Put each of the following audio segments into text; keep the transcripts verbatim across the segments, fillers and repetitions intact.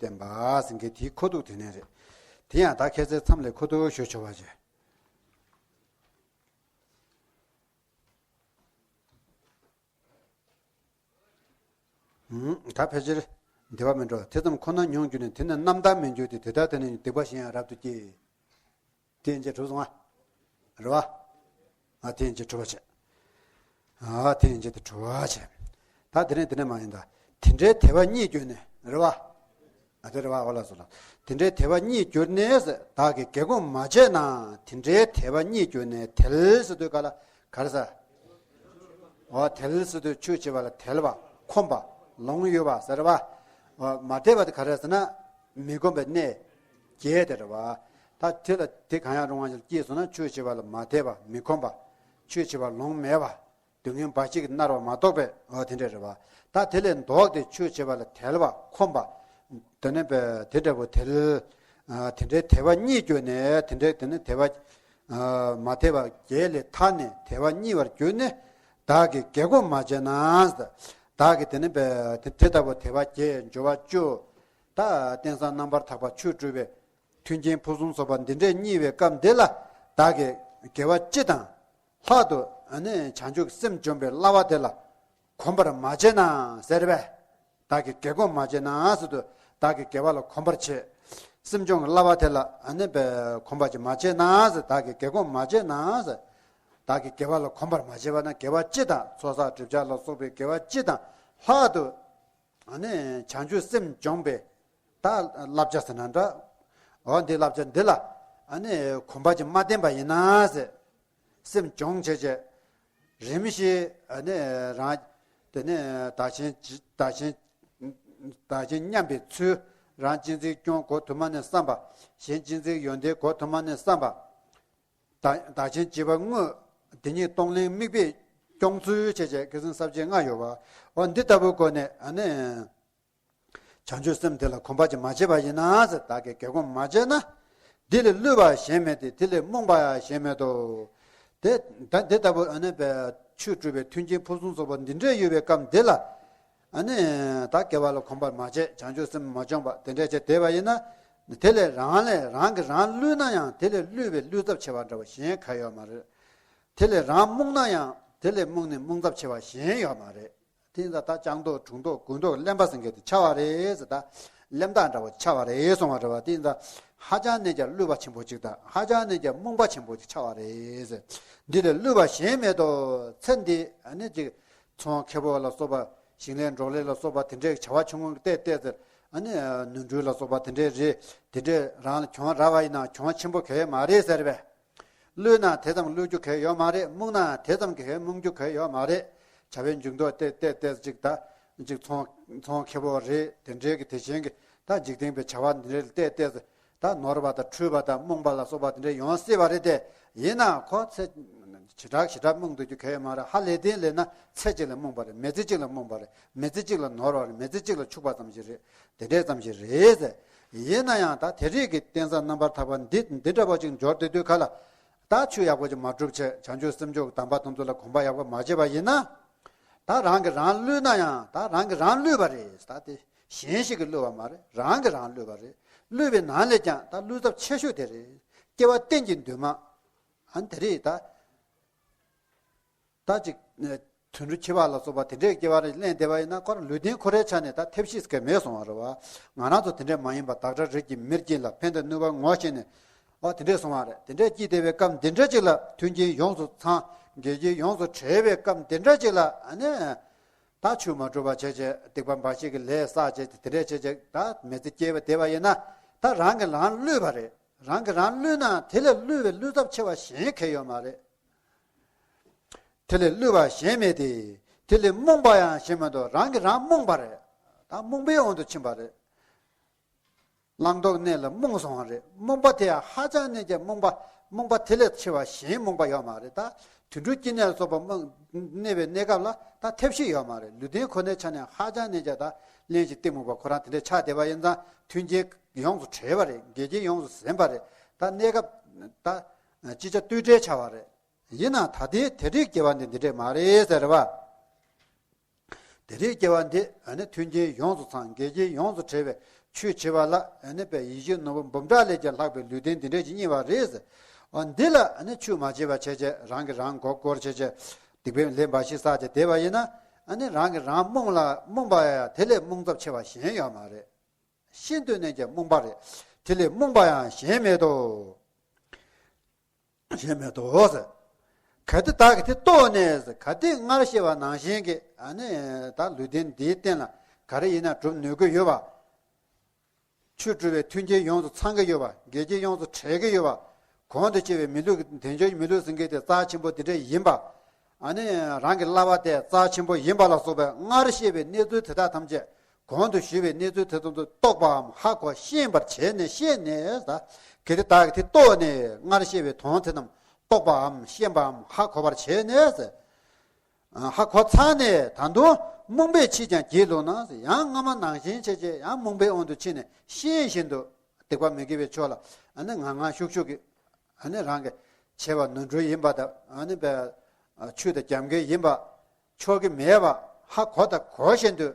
བསྟན་པ་ཟེར་མཁན་དེའི་ཁོ་ཐུག་དེ་ནས་རེད། དེ་ཡང་ད་ཁྱེད་ཚོའི་མཚམས་ལ་ཁོ་ཐུག་ཞུ་ཆོག་པ་བྱས། ད་ཕལ་ཆེར་འདི་བ་མི་འགྲོ། དེ་ཙམ་ཁོ་ན་མྱོང་གྱུར་ནས་དེ་ནི་རྣམ་དག་མི་འགྱུར་ཏེ། དེ་ལྟར་དེ་ནི་སྡིག་པ་གཞན་ཡང་རབ་ཏུ་སྐྱེ། དེ་ཡན་ཆད་གྲུབ་སོང་ང་། རེད་བ། ཨ་དེ་ཡན་ཆད་གྲུབ་པ་བྱས། ཨ་དེ་ཡན་ཆད་དེ་གྲུབ་པ་བྱས། ད་དེ་ནས་དེ་ནས་མ་ཡིན་ད། དེ་འདྲའི་དད་པ་གཉིས་བསྐྱོད་ནས། རེད་བ། ཨ་དེ་རེད་བ། འོ་ལགས་སོ་ལགས། དེ་འདྲའི་དད་པ་གཉིས་བསྐྱོད་ནས་ཟེར། བདག་གིས་དགེ་སྒོ་མ་བྱས་ན། དེ་འདྲའི་དད་པ་གཉིས་བསྐྱོད་ནས། དལ་ཟེར་དུས་ག་ལ་ག་རེ་ཟེར། འོ་དལ་ཟེར་དུས་ཆོས་བྱེད་པ་ལ་དལ་བ། ཁོམ་པ། ལོང་ཡོད་པ་ཟེར་བ། འོ་མ་དད་པ་དེ་ག་རེ་ཟེར་ན། མི་ཁོམ་པའི་གནས་བརྒྱད་དེ་རེད་བ། ད་དེ་ལ་དེ་གང་ཡང་རུང་བ་ཞིག་སྐྱེས་སོང་ན། ཆོས་བྱེད་པ་ལ་མ་དད་པ། མི་ཁོམ་པ། ཆོས་བྱེད་པ་ལོང་མེད་པ། སྡུག་བསྔལ་འབའ་ཞིག་གིས་མནར་བ་མ་གཏོགས་པའི། འོ་དེ་འདྲ་རེད་བ། ད་དེ་ལས་ལྡོག་སྟེ་ཆོས་བྱེད་པ་ལ་དལ་བ། ཁོམ་པ། དེ་ནས་པའི་དེ་འདྲ་བོ་དལ། ཨ་དེ་འདྲའི་དད་པ་གཉིས་བསྐྱོད་ནས། དེ་འདྲའི་དེ་ནས་དད་པ། ཨ་མ་དད་པ་བརྒྱད་ལས་ཐར་ནས་དད་པ་གཉིས་པར་གྱུར་ནས། བདག་གིས་དགེ་སྒོ་མ་བྱས་ན། བདག་གིས་དེ་ནས་པའི་དེ་དེ་ལྟ་བུ་དད་པ་བརྒྱད། འབྱོར་བ་བཅུ། ད་རྟེན་བཟང་རྣམ་པར་དག་པ་ཆོས་སྒྲུབ་པའི་མཐུན་རྐྱེན་ཕུན་སུམ་ཚོགས་པ་འདི་འདྲས་རྙེད་པའི་སྐབས་འདི་ལ། བདག་གིས་དགེ་བ་སྤྱི་དང་། ལྷག་ཏུ་ཨ་ནི་བྱང་ཆུབ་སེམས་སྦྱོང་བའི་སླ་བ་དེ་ལ་གོམས་པར་མ་བྱས་ན་ཟེར་བས། བདག་གིས་དགེ་སྒོ་མ་བྱས་ན་ཟེར་དུས། བདག་གིས་དགེ་བ་ལ་གོམས་པར་བྱེད། སེམས་སྦྱོང་གི་སླ་བ་དེ་ལ་ཨ་ནི་བས་གོམས་པར་མ་བྱས་ན་ཟེར། བདག་གིས་དགེ་སྒོ་མ་བྱས་ན་ཟེར། བདག་གིས་དགེ་བ་ལ་གོམས་པར་མ་བྱས་པ་ན། དགེ་བ་སྤྱི་དང་། ཚོགས་བསགས་སྒྲིབ་སྦྱང་ལ་སོགས་པའི་དགེ་བ་སྤྱི་དང་། ལྷག་ཏུ་ཨ་ནི་བྱང་ཆུབ་སེམས་སྦྱོང་བའི་ད་བསླབ་བྱ་ཟེར་ན་འདྲ། འོ་འདི་བསླབ་བྱ་འདི་ལ་ཨ་ནི་གོམས་པ་ཅིག་མ་བསྟེན་པ་ཡིན་ན་ཟེར། སེམས་སྦྱོང་བྱས་བྱས། རིམ་བཞིན་ཨ་ནི་རང་དེ་ནས་བདག་གཞན་བདག་གཞན་བདག་གཞན་མཉམ་པའི་ཚུལ། རང་གཅེས་འཛིན་སྐྱོང་གོ་དུ་མ་ནས་བསམ་པ། གཞན་གཅེས་འཛིན་ཡོན་ཏན་གོ་དུ་མ་ནས་བསམ་པ། བདག་བདག་གཞན་བརྗེ་བ་དངོས། དེ་ཉིད་གཏོང་ལེན་དམིགས་པས་སྐྱོང་ཚུལ་བྱས་བྱས། ཁ་སང་ས་བཅད་ལྔ་ཡོད་པ། འོ་འདི་ལྟ་བུའི་སྒོ་ནས་ཨ་ནི། བྱང་ཆུབ་སེམས་དེ་ལ་གོམས་པ་ཅིག་མ་བྱས་པ་ཡིན་ན་ཟེར། བདག་གིས་དགེ་སྒོ་མ་བྱས་ན། འདི་ལས་བསླུས་པ་གཞན་མེད་དེ། དེ་ལས་རྨོངས་པ་ཡང་གཞན་མེད་དོ། དེ་ད་འདི་ལྟ་བུ་ཨ་ནི་བས་ཆོས་སྒྲུབ་པའི་མཐུན་རྐྱེན་ཕུན་སུམ་ཚོགས་པ་འདི་འདྲས་ཡོད་པའི་སྐབས་འདི་ལ། ཨ་ནི་ད་དགེ་བ་ལ་གོམས་པར་མ་བྱས། བྱང་ཆུབ་སེམས་མ་སྦྱངས་པ་དེ་འདྲས་བྱས་བསྡད་པ་ཡིན་ན། དེ་ལས་རང་ལས་རང་གིས་རང་བསླུས་ན་ཡང་། དེ་ལས་བསླུས་པའི་བསླུ་ཚབས་ཆེ་བ་འདྲ་བ་གཞན་གང་ཡོད་མ་རེད། དེ་ལས་རང་རྨོངས་ན་ཡང་། དེ་ལས་རྨོངས་ནས་རྨོངས་ཚབས་ཆེ་བ་གཞན་ཡོད་མ་རེད། དེ་ཡིན་ཙང་ད་སྤྱང་ལྟོགས་གྲུང་ལྟོགས་རྒུད་ལྟོགས་གླེན་པ་ཟེར་མཁན་དེ་ཆགས་པ་རེད་ཟེར། ད་གླེན་རྟགས་འདྲ་བོ་ཆགས་པ་རེད་གསུངས་པ་རེད་བ། དེ་ཡིན་ཙང་ཧ་ཅང་གནད་ཀྱང་བསླུས་པ་ཆེན་པོ་གཅིག་དང་། ཧ་ཅང་གནད་ཀྱང་རྨོངས་པ་ཆེན་པོ་གཅིག་ཆགས་པ་རེད་ཟེར། འདི་ལས་བསླུས་པ་གཞན་མེད་དོ། ཚེ་འདི་ཨ་ནི་ཅིག་ཚོང་ཁེ་པོ་ལ་སོགས་པ། ཞིང་ལས་འབྲོག་ལས་ལ་སོགས་པ་དེ་འདྲའི་བྱ་བ་ཆུང་ངུ་བལྟས་བལྟས་ཟེར། ཨ་ནི་ནོར་འཁྲུལ་ལ་སོགས་པ་དེ་འདྲའི་རེད། དེ་འདྲའི་རང་ལ་གྱོང་རག་པ་ཡིན་ན་གྱོང་ཆེན་པོ་གང་ཡང་མ་རེད་ཟེར་བས། བསླུས་ན་དེ་ཙམ་བསླུ་རྒྱུ་གང་ཡང་ཡོད་མ་རེད། རྨོངས་ན་དེ་ཙམ་གྱི་རྨོངས་རྒྱུ་གང་ཡང་ཡོད་མ་རེད། བྱ་བའི་འཇུག་ལྡོག་བལྟས་བལྟས་བལྟས་ཅིག་ད་ཅིག་ཚོང་ཚོང་ཁེ་པོ་རེད། དེ་འདྲའི་གི་དེ་བཞིན་གྱི་ད་འཇིག་རྟེན་པའི་བྱ་བ་འདི་འདྲའི་བལྟས་བལྟས་ད་ནོར་བ་དང་འཁྲུལ་བ་དང་རྨོངས་པ་ལ་སོགས་པ་དེ་འདྲའི་ཡོང་སྲིད་པ་རེད་དེ། ཡིན་ནའང་ཁོ་ཚེ་ཞེ་དྲག་ཞེ་དྲག་རྨོངས་སྡོད་རྒྱུ་གང་ཡང་མ་རེད། ཧ་ལས་དེ་ལས་ན་ཚེ་གཅིག་ལ་རྨོངས་པ་རེད། མི་ཚེ་གཅིག་ལ་རྨོངས་པ་རེད། མི་ཚེ་གཅིག་ལ་ནོར་བ་རེད། མི་ཚེ་གཅིག་ལ་ཕྱུག་པ་ཙམ་ཞིག་རེད། དེ་འདྲས་ཙམ་ཞིག་རེད་ཟེར། ཡིན་ན་ཡང་ད་དེ་རིགས་ཀྱི་རྟེན་བཟང་རྣམ་པར་དག་པ་འདི་འདི་འདྲ་བ་ཅིག་འབྱོར་བསྡད་དུས་ག་ལ། ད་ཆོས་ཡག་པོ་ཅིག་མ་སྒྲུབ་བྱས། བྱང་ཆུབ་སེམས་མཆོག་གི་དམ་པ་དེ་ཚོ་ལ་གོམས་པ་ཡག་པོ་མ་བྱས་པ་ཡིན་ན། ད་རང་གིས་རང་བསླུས་ན་ཡང་ད་རང་གིས་རང་བསླུས་པ་རེད། ད་དེ་གཞན་ཞིག་གིས་བསླུས་པ་མ་རེད། རང་གིས་རང་བསླུས་པ་རེད། བསླུས་པའི་ནང་ལས་ཀྱང་ད་བསླུ་ཚབས་ཆེ་ཤོས་དེ་རེད། སྐྱེ་བ་གཏན་གྱི་འདུན་མ། ཨ་ནི་དེ་རེད་ད། ད་ཅིག་དུད་འགྲོ་འཆི་བ་ལ་སོགས་པ་དེ་འདྲའི་སྐྱེ་བ་རེ་ལེན་བསྡད་པ་ཡིན་ན། ཁོ་རང་ལུས་རྟེན་ཁོ་རའི་ཆ་ནས་ད་ཐེབས་ཤེས་ཀྱི་མེད་སོང་བ་རེད་བ། ང་རང་ཚོ་དེ་འདྲས་མ་ཡིན་པ་བདག་འདྲ་རིགས་ཀྱི་མིར་སྐྱེས་ལ། ཕན་དང་ནུས་པ་ངོ་ཤེས་ནས། ཨོ་དེ་འདྲས་སོང་བ་རེད། དེ་འདྲས་སྐྱེས་བསྡད་པའི་སྐབས་འདི་འདྲ་ཅིག་ལ། མཐུན་རྐྱེན་ཡོངས་སུ་ཚང་། འགལ་རྐྱེན་ཡོངས་སུ་བྲལ་བའི་སྐབས་འདི་འདྲ་ཅིག་ལ། ཨ་ནི་ད་ཆོས་མ་སྒྲུབ་པ་བྱས་བྱས། སྡིག་པ་འབའ་ཞིག་གི་ལས་བསགས་བྱས། དེ་འདྲས་བྱས་བྱས་ད་མི་ཚེ་སྐྱེལ་བ་བསྡད་པ་ཡིན་ན། ད་རང་གིས་རང་བསླུས་པ་རེད། རང་གིས་རང་བསླུས་ན་དེ་ལས་བསླུས་པའི་བསླུ་ཚབས་ཆེ་བ་གཞན་གང་ཡང་ཡོད་མ་རེད། དེ་ལས་བསླུས་པ་གཞན་མེད་དེ། དེ་ལས་རྨོངས་པ་ཡང་གཞན་མེད་དོ། རང་གིས་རང་རྨོངས་པ་རེད། ད་རྨོངས་པའི་དབང་དུ་ཕྱིན་པ་རེད། བླང་དོར་གནས་ལ་རྨོངས་སོང་བ་རེད། རྨོངས་པ་དེ་ཡང་ཧ་ཅང་གནད་ཀྱི་རྨོངས་པ། རྨོངས་པ་དེ་ལས་ཆེ་བ་གཞན་རྨོངས་པ་ཡོད་མ་རེད། ད་དུད་འགྲོ་སྐྱེ་གནས་ལ་སོགས་པ་རྨོངས་གནས་པའི་གནས་སྐབས་ལ་ད་ཐེབས་ཤེས་ཡོད་མ་རེད། ལུས་རྟེན་ཁོ་ནའི་ཆ་ནས་ཧ་ཅང་གནད་ཀྱི་ད་གླེན་ཞིང་གཏི་མུག་པ་ཁོ་རང་དེ་འདྲས་ཆགས་བསྡད་པ་ཡིན་ཙང་། མཐུན་རྐྱེན་ཡོངས་སུ་བྲལ་བ་རེད། འགལ་རྐྱེན་ཡོངས་སུ་ཟིན་པ་རེད། ད་གནས་སྐབས་ད་ཅི་བྱ་ལྟོས་བྲལ་ཆགས་པ་རེད། ཡིན་ནའང་ད་ལྟའི་དེ་རིགས་སྐྱེ་བ་འདི་འདི་འདྲས་མ་རེད་ཟེར་བ། དེ་རིགས་སྐྱེ་བ་འདི་ཨ་ནི་མཐུན་རྐྱེན་ཡོངས་སུ་ཚང་། འགལ་རྐྱེན་ཡོངས་སུ་བྲལ་བའི་ ཆོས་བྱེད་པ་ལ་ཨ་ནི་པའི་ཡིད་བཞིན་ནོར་བུ་འབུམ་ཕྲག་ལས་ཀྱང་ལྷག་པའི་ལུས་རྟེན་འདི་འདྲས་ཅིག་རྙེད་པ་རེད་ཟེར། འོ་འདི་ལ་ཨ་ནི་ཆོས་མ་བྱས་པ་བྱས་བྱས་རང་གིས་རང་མགོ་སྐོར་བྱས་བྱས་སྡིག་པའི་ལས་འབའ་ཞིག་བསགས་བྱས་བསྡད་པ་ཡིན་ན། ཨ་ནི་རང་གིས་རང་རྨོངས་ལ་རྨོངས་པ་ཡང་དེ་ལས་རྨོངས་ཚབས་ཆེ་བ་གཞན་ཡོད་མ་རེད། ཤིན་ཏུ་ནས་ཀྱང་རྨོངས་པ་རེད། དེ་ལས་རྨོངས་པ་ཡང་གཞན་མེད་དོ། གཞན་མེད་དོ་ཟེར། གལ་ཏེ་བདག་གིས་དེ་རྟོགས་ནས་ཟེར། གལ་ཏེ་སྔར་བཤད་པ་ནང་བཞིན་གྱི་ཨ་ནི་ད་ལུས་རྟེན་འདིའི་སྟེང་ལ་ག་རེ་ཡིན་ན་སྒྲུབ་ནུས་ཀྱི་ཡོད་པ། ཆོས་སྒྲུབ་པའི་མཐུན་རྐྱེན་ཡོངས་སུ་ཚང་གི་ཡོད་པ། འགལ་རྐྱེན་ཡོངས་སུ་བྲལ་གྱི་ཡོད་པ། གོང་དུ་བཤད་པའི་མི་ལུས་ཀྱི་དལ་འབྱོར་གྱི་མི་ལུས་ཟེར་མཁན་དེ་རྩ་ཆེན་པོ་དེ་འདྲ་ཡིན་པ། ཨ་ནི་རང་གི་བསླབ་པ་དེ་རྩ་ཆེན་པོ་ཡིན་པ་ལ་སོགས་པའི་སྔར་བཤད་པའི་གནས་ཚུལ་དེ་དག་ཐམས་ཅད། གོང་དུ་ཞུས་པའི་གནས་ཚུལ་དེ་ཚོ་རྟོགས་པའམ་ཧ་གོ་ཤེས་པར་བྱས་ནས་ཤེས་ནས་ད། གལ་ཏེ་བདག་གིས་དེ་རྟོགས་ནས་སྔར་བཤད་པའི་དོན་དེ་རྣམས་རྟོགས་པའམ་ཤེས་པའམ་ཧ་གོ་བར་བྱས་ནས། ཧ་གོ་ཚར་ནས་ད་དུང་རྨོངས་པས་ཕྱིས་ཀྱང་སྒྱིད་ལུག་ན། ཡང་སྔ་མ་ནང་བཞིན་བྱས་བྱས་ཡང་རྨོངས་པའི་དབང་དུ་ཕྱིན་ནས་ཤེས་བཞིན་དུ་སྡིག་པ་མི་དགེ་བའི་ཕྱོགས་ལ་ཨ་ནི་ངང་ངང་ཤུགས་ཤུགས་ཀྱིས་ཨ་ནི་རང་གི་བྱས་པ་ནོར་འཁྲུལ་ཡིན་པ་དང་ཨ་ནི་པའི་ཆོས་དང་རྒྱབ་འགལ་ཡིན་པ། ཆོག་གི་མེད་པ་ཧ་གོ་དང་གོ་བཞིན་དུ།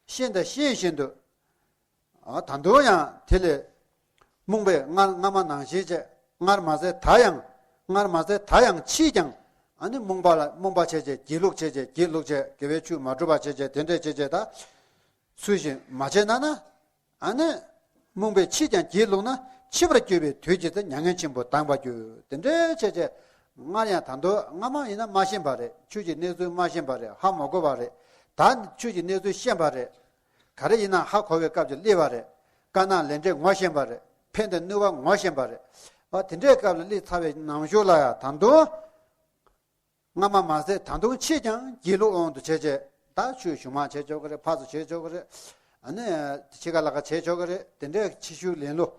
ཤེས་དང་ཤེས་བཞིན་དུ། ཨ་ད་དུང་ཡང་དེ་ལས་རྨོངས་པས་སྔར་སྔ་མ་ནང་བཞིན་བྱས། སྔར་མ་ཟད་ད་ཡང་། སྔར་མ་ཟད་ད་ཡང་ཕྱིས་ཀྱང་། ཨ་ནི་རྨོངས་པ་ལ་རྨོངས་པ་བྱས་བྱས་སྒྱིད་ལུག་བྱས་བྱས་སྒྱིད་ལུག་བྱས་དགེ་བའི་ཆོས་མ་སྒྲུབ་པ་བྱས་བྱས་དེ་འདྲས་བྱས་བྱས་ད། ཚུལ་བཞིན་མ་བྱས་ན་ན། ཨ་ནི། རྨོངས་པས་ཕྱིས་ཀྱང་སྒྱིད་ལུག་ན། འཆི་བར་གྱུར་པའི་དུས་ཀྱི་ཚེ། མྱ་ངན་ཆེན་པོ་ལྡང་བར་འགྱུར། དེ་འདྲའི་བྱས་བྱས། སྔར་ཡང་ད་དུང་སྔ་མ་ཡིན་ན་མ་ཤེས་པ་རེད། ཆོས་ཀྱི་གནས་ཚུལ་མ་ཤེས་པ་རེད། ཧ་མ་གོ་བ་རེད། ད་ཆོས་ཀྱི་གནས་ཚུལ་ཤེས་པ་རེད། ག་རེ་ཡིན་ན་ཧ་གོ་བའི་སྐབས་ཀྱི་སླེབས་པ་རེད། དཀར་ནག་ལས་འབྲས་ངོ་ཤེས་པ་རེད། ཕན་དང་ནུས་པ་ངོ་ཤེས་པ་རེད། ཨ་དེ་འདྲའི་སྐབས་ལ་སླེབས་ཚར་བའི་ནང་ཤོས་ལ་ཡང་ད་དུང་། སྔ་མ་མ་ཟད་ད་དུང་ཕྱིས་ཀྱང་སྒྱིད་ལུག་དབང་དུ་བྱས་བྱས། ད་ཆོས་གཞུང་མང་བྱས་ཆོག་གི་རེད། ཕར་ཚུར་བྱས་ཆོག་གི་རེད། ཨ་ནི་ཕྱི་ཁ་ལ་ཁ་བྱས་ཆོག་གི་རེད། དེ་འདྲའི་ཕྱི་ཤུལ་ལེན་ལུགས།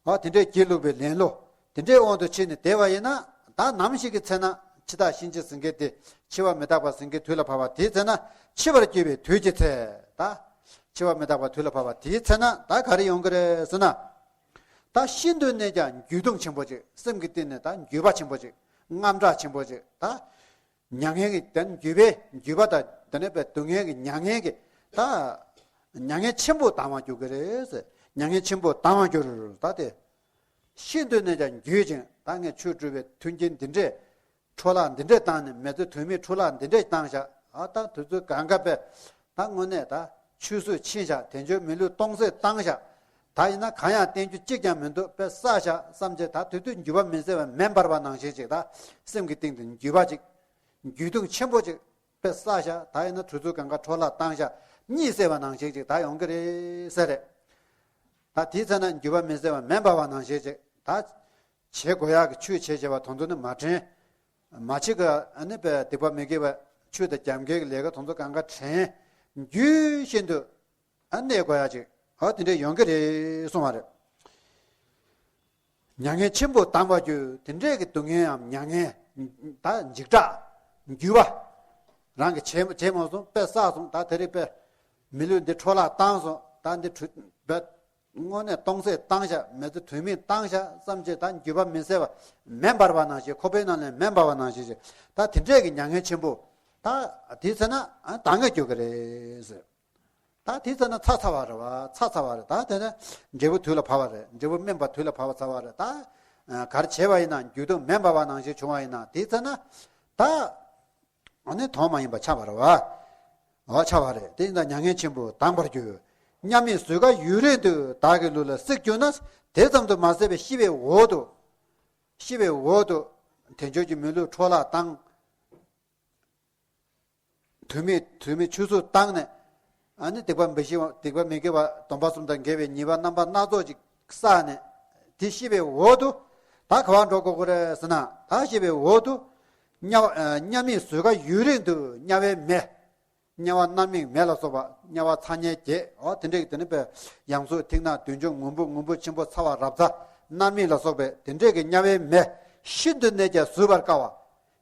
ཨ་དེ་འདྲའི་སྒྱིད་ལུག་པའི་ལེན་ལུགས། དེ་འདྲའི་དབང་དུ་བྱས་ནས་བསྡད་པ་ཡིན་ན། ད་ནམ་ཞིག་གི་ཚེ་ན་འཆི་བདག་གཤིན་རྗེ་ཟེར་མཁན་དེ། འཆི་བ་མི་རྟག་པ་ཟེར་མཁན་དུས་ལ་བབ་པ་དེའི་ཚེ་ན། འཆི་བར་གྱུར་པའི་དུས་ཀྱི་ཚེ། ད་འཆི་བ་མི་རྟག་པ་དུས་ལ་བབ་པ་དེའི་ཚེ་ན་ད་ག་རེ་ཡོང་གི་རེད་ཟེར་ན། ད་ཤིན་ཏུ་ནས་ཀྱང་འགྱོད་གདུང་ཆེན་པོ་ཅིག་སེམས་ཀྱི་གཏིང་ནས་ད་འགྱོད་པ་ཆེན་པོ་ཅིག་དངངས་སྐྲག་ཆེན་པོ་ཅིག་ད་མྱ་ངན་གྱི་ད་འགྱོད་པའི་འགྱོད་པ་དང་དེ་ནས་པའི་སྡུག་བསྔལ་གྱི་མྱ་ངན་གྱི་ད་མྱ་ངན་ཆེན་པོ་ལྡང་བར་འགྱུར་གྱི་རེད་ཟེར། མྱ་ངན་ཆེན་པོ་ལྡང་བར་འགྱུར། ད་དེ་ཤིན་ཏུ་ནས་ཀྱང་འགྱོད་ཅིང་ད་ངས་ཆོས་སྒྲུབ་པའི་མཐུན་རྐྱེན་འདི་འདྲས། འཕྲོ་བརླག་འདི་འདྲས་བཏང་ནས། མི་ཚེ་དོན་མེད་འཕྲོ་བརླག་འདི་འདྲས་བཏང་བཞག་ཨ་ད་དུས་ཚོད་གང་ག་པས་ད་དངོས་གནས་ད་ཆུད་ཟོས་ཕྱིན་བཞག་དལ་འབྱོར་མི་ལུས་སྟོང་ཟད་བཏང་བཞག་ད་ཡིན་ན་གང་ཡང་བསྟན་རྒྱུ་གཅིག་ཀྱང་མི་འདུག་པས་བསགས་བཞག་བསམ་བྱས། ད་དུས་དུས་འགྱོད་པ་མི་བཟད་པ་མེ་འབར་བ་ནང་བཞིན་ཅིག་ད་སེམས་ཀྱི་གཏིང་དུ་འགྱོད་པ་ཅིག་འགྱོད་གདུང་ཆེན་པོ་ཅིག་པས་བསགས་བཞག་ད་ཡིན་ན་དུས་ཚོད་གང་ག་འཕྲོ་བརླག་བཏང་བཞག་གཉིད་སད་པ་ནང་བཞིན་ཅིག་ད་ཡོང་གི་རེད་ཟེར་རེད། ད་དེའི་ཚེ་ན་འགྱོད་པ་མི་བཟད་པ་མེ་འབར་བ་ནང་བཞིན་ཅིག་ད། བྱེད་དགོས་ཡག་གི་ཆོས་བྱེད་བྱེད་པ་དོན་དུ་ནི་མ་དྲན། མ་བྱེད་ཀྱི་ཨ་ནི་པའི་སྡིག་པ་མི་དགེ་བ་ཆོས་དང་རྒྱབ་འགལ་གྱི་ལས་ཀ་དོན་དུ་གང་ག་དྲན། རྒྱུན་བཞིན་དུ་ཨ་གནས་དགོས་ཡག་ཅིག་ཨ་དེ་འདྲས་ཡོང་གི་རེད་གསུང་བ་རེད། མྱ་ངན་ཆེན་པོ་ལྡང་བར་འགྱུར། དེ་འདྲས་ཀྱི་སྡུག་བསྔལ་འམ་མྱ་ངན་ད་འཇིགས་སྐྲག་འགྱོད་པ་རང་གི་བྱེད་བྱེད་མ་སོང་པས་བསགས་སོང་ད་དེ་རིགས་པས་མི་ལུས་འདི་འཕྲོ་བརླག་བཏང་སོང་ད་འདི་འབད། དངོས་གནས་སྟོང་ཟད་བཏང་བཞག་མི་ཚེ་དོན་མེད་བཏང་བཞག་བསམ་བྱས་ད་འགྱོད་པ་མི་བཟད་པ་མེ་འབར་བ་ནང་བཞིན་ཁོག་པའི་ནང་ནས་མེ་འབར་བ་ནང་བཞིན་ཞིག་ད་དེ་འདྲས་ཀྱི་མྱ་ངན་ཆེན་པོ་ད་དེའི་ཚེ་ན་ལྡང་གི་འགྱོ་གི་རེད་ཟེར། ད་དེའི་ཚེ་ན་ཚར་ཚར་བ་རེད་བ་ཚར་ཚར་བ་རེད་ད་དེ་ནས་འབྲས་བུ་དུས་ལ་བབ་པ་རེད་འབྲས་བུ་སྨིན་པ་དུས་ལ་བབ་པ་ཚར་བ་རེད་ད། ག་རེ་བྱས་པ་ཡིན་ན་འགྱོད་གདུང་མེ་འབར་བ་ནང་བཞིན་བྱུང་བ་ཡིན་ན་དེའི་ཚེ་ན་ད། ཨ་ནི་དོན་མ་ཡིན་པ་ཆགས་པ་རེད་བ། འོ་ཆགས་པ་རེད་དེ་ཡིན་ཙང་མྱ་ངན་ཆེན་པོ་ལྡང་བར་འགྱུར། མཉམ་མེད་གཟུགས་ཁར་ཡུན་རིང་དུ་བདག་གི་ལུས་ལ་བསྲེགས་གྱུར་ན། དེ་ཙམ་དུ་མ་ཟད་པའི་ཤི་བའི་འོག་ཏུ། ཤི་བའི་འོག་ཏུ། དལ་འབྱོར་གྱི་མི་ལུས་འཕྲོ་བརླག་བཏང་། དོན་མེད་དོན་མེད་ཆུད་ཟོས་བཏང་ནས། ཨ་ནི་སྡིག་པ་མི་ཞི་བ་སྡིག་པ་མི་དགེ་བ་སྡོམ་པ་གསུམ་དང་འགལ་བའི་ཉེས་པ་རྣམ་པ་སྣ་ཚོགས་ཅིག་བསགས་ནས། དེ་ཤི་བའི་འོག་ཏུ། ད་ག་བར་འགྲོ་དགོས་ཀྱི་རེད་ཟེར་ན་ད་ཤི་བའི་འོག་ཏུ། དམྱལ་བ་ཨ་དམྱལ་མེའི་གཟུགས་ཁར་ཡུན་རིང་དུ་དམྱལ་བའི་མེ། དམྱལ་བ་མནར་མེད་མེ་ལ་སོགས་པ་དམྱལ་བ་ཚ་དམྱལ་བརྒྱད་འོ་དེ་འདྲའི་དེ་ནི་པའི་ཡང་སོས་ཐིག་ནག་བདུད་འཇོམས་སྔོན་པོ་སྔོན་པོ་ཆེན་པོ་ཚ་བ་རབ་ཚ་མནར་མེད་ལ་སོགས་པའི་དེ་འདྲའི་གི་དམྱལ་བའི་མེ་ཤིན་ཏུ་ནས་ཀྱང་བཟོད་པར་དཀའ་བ།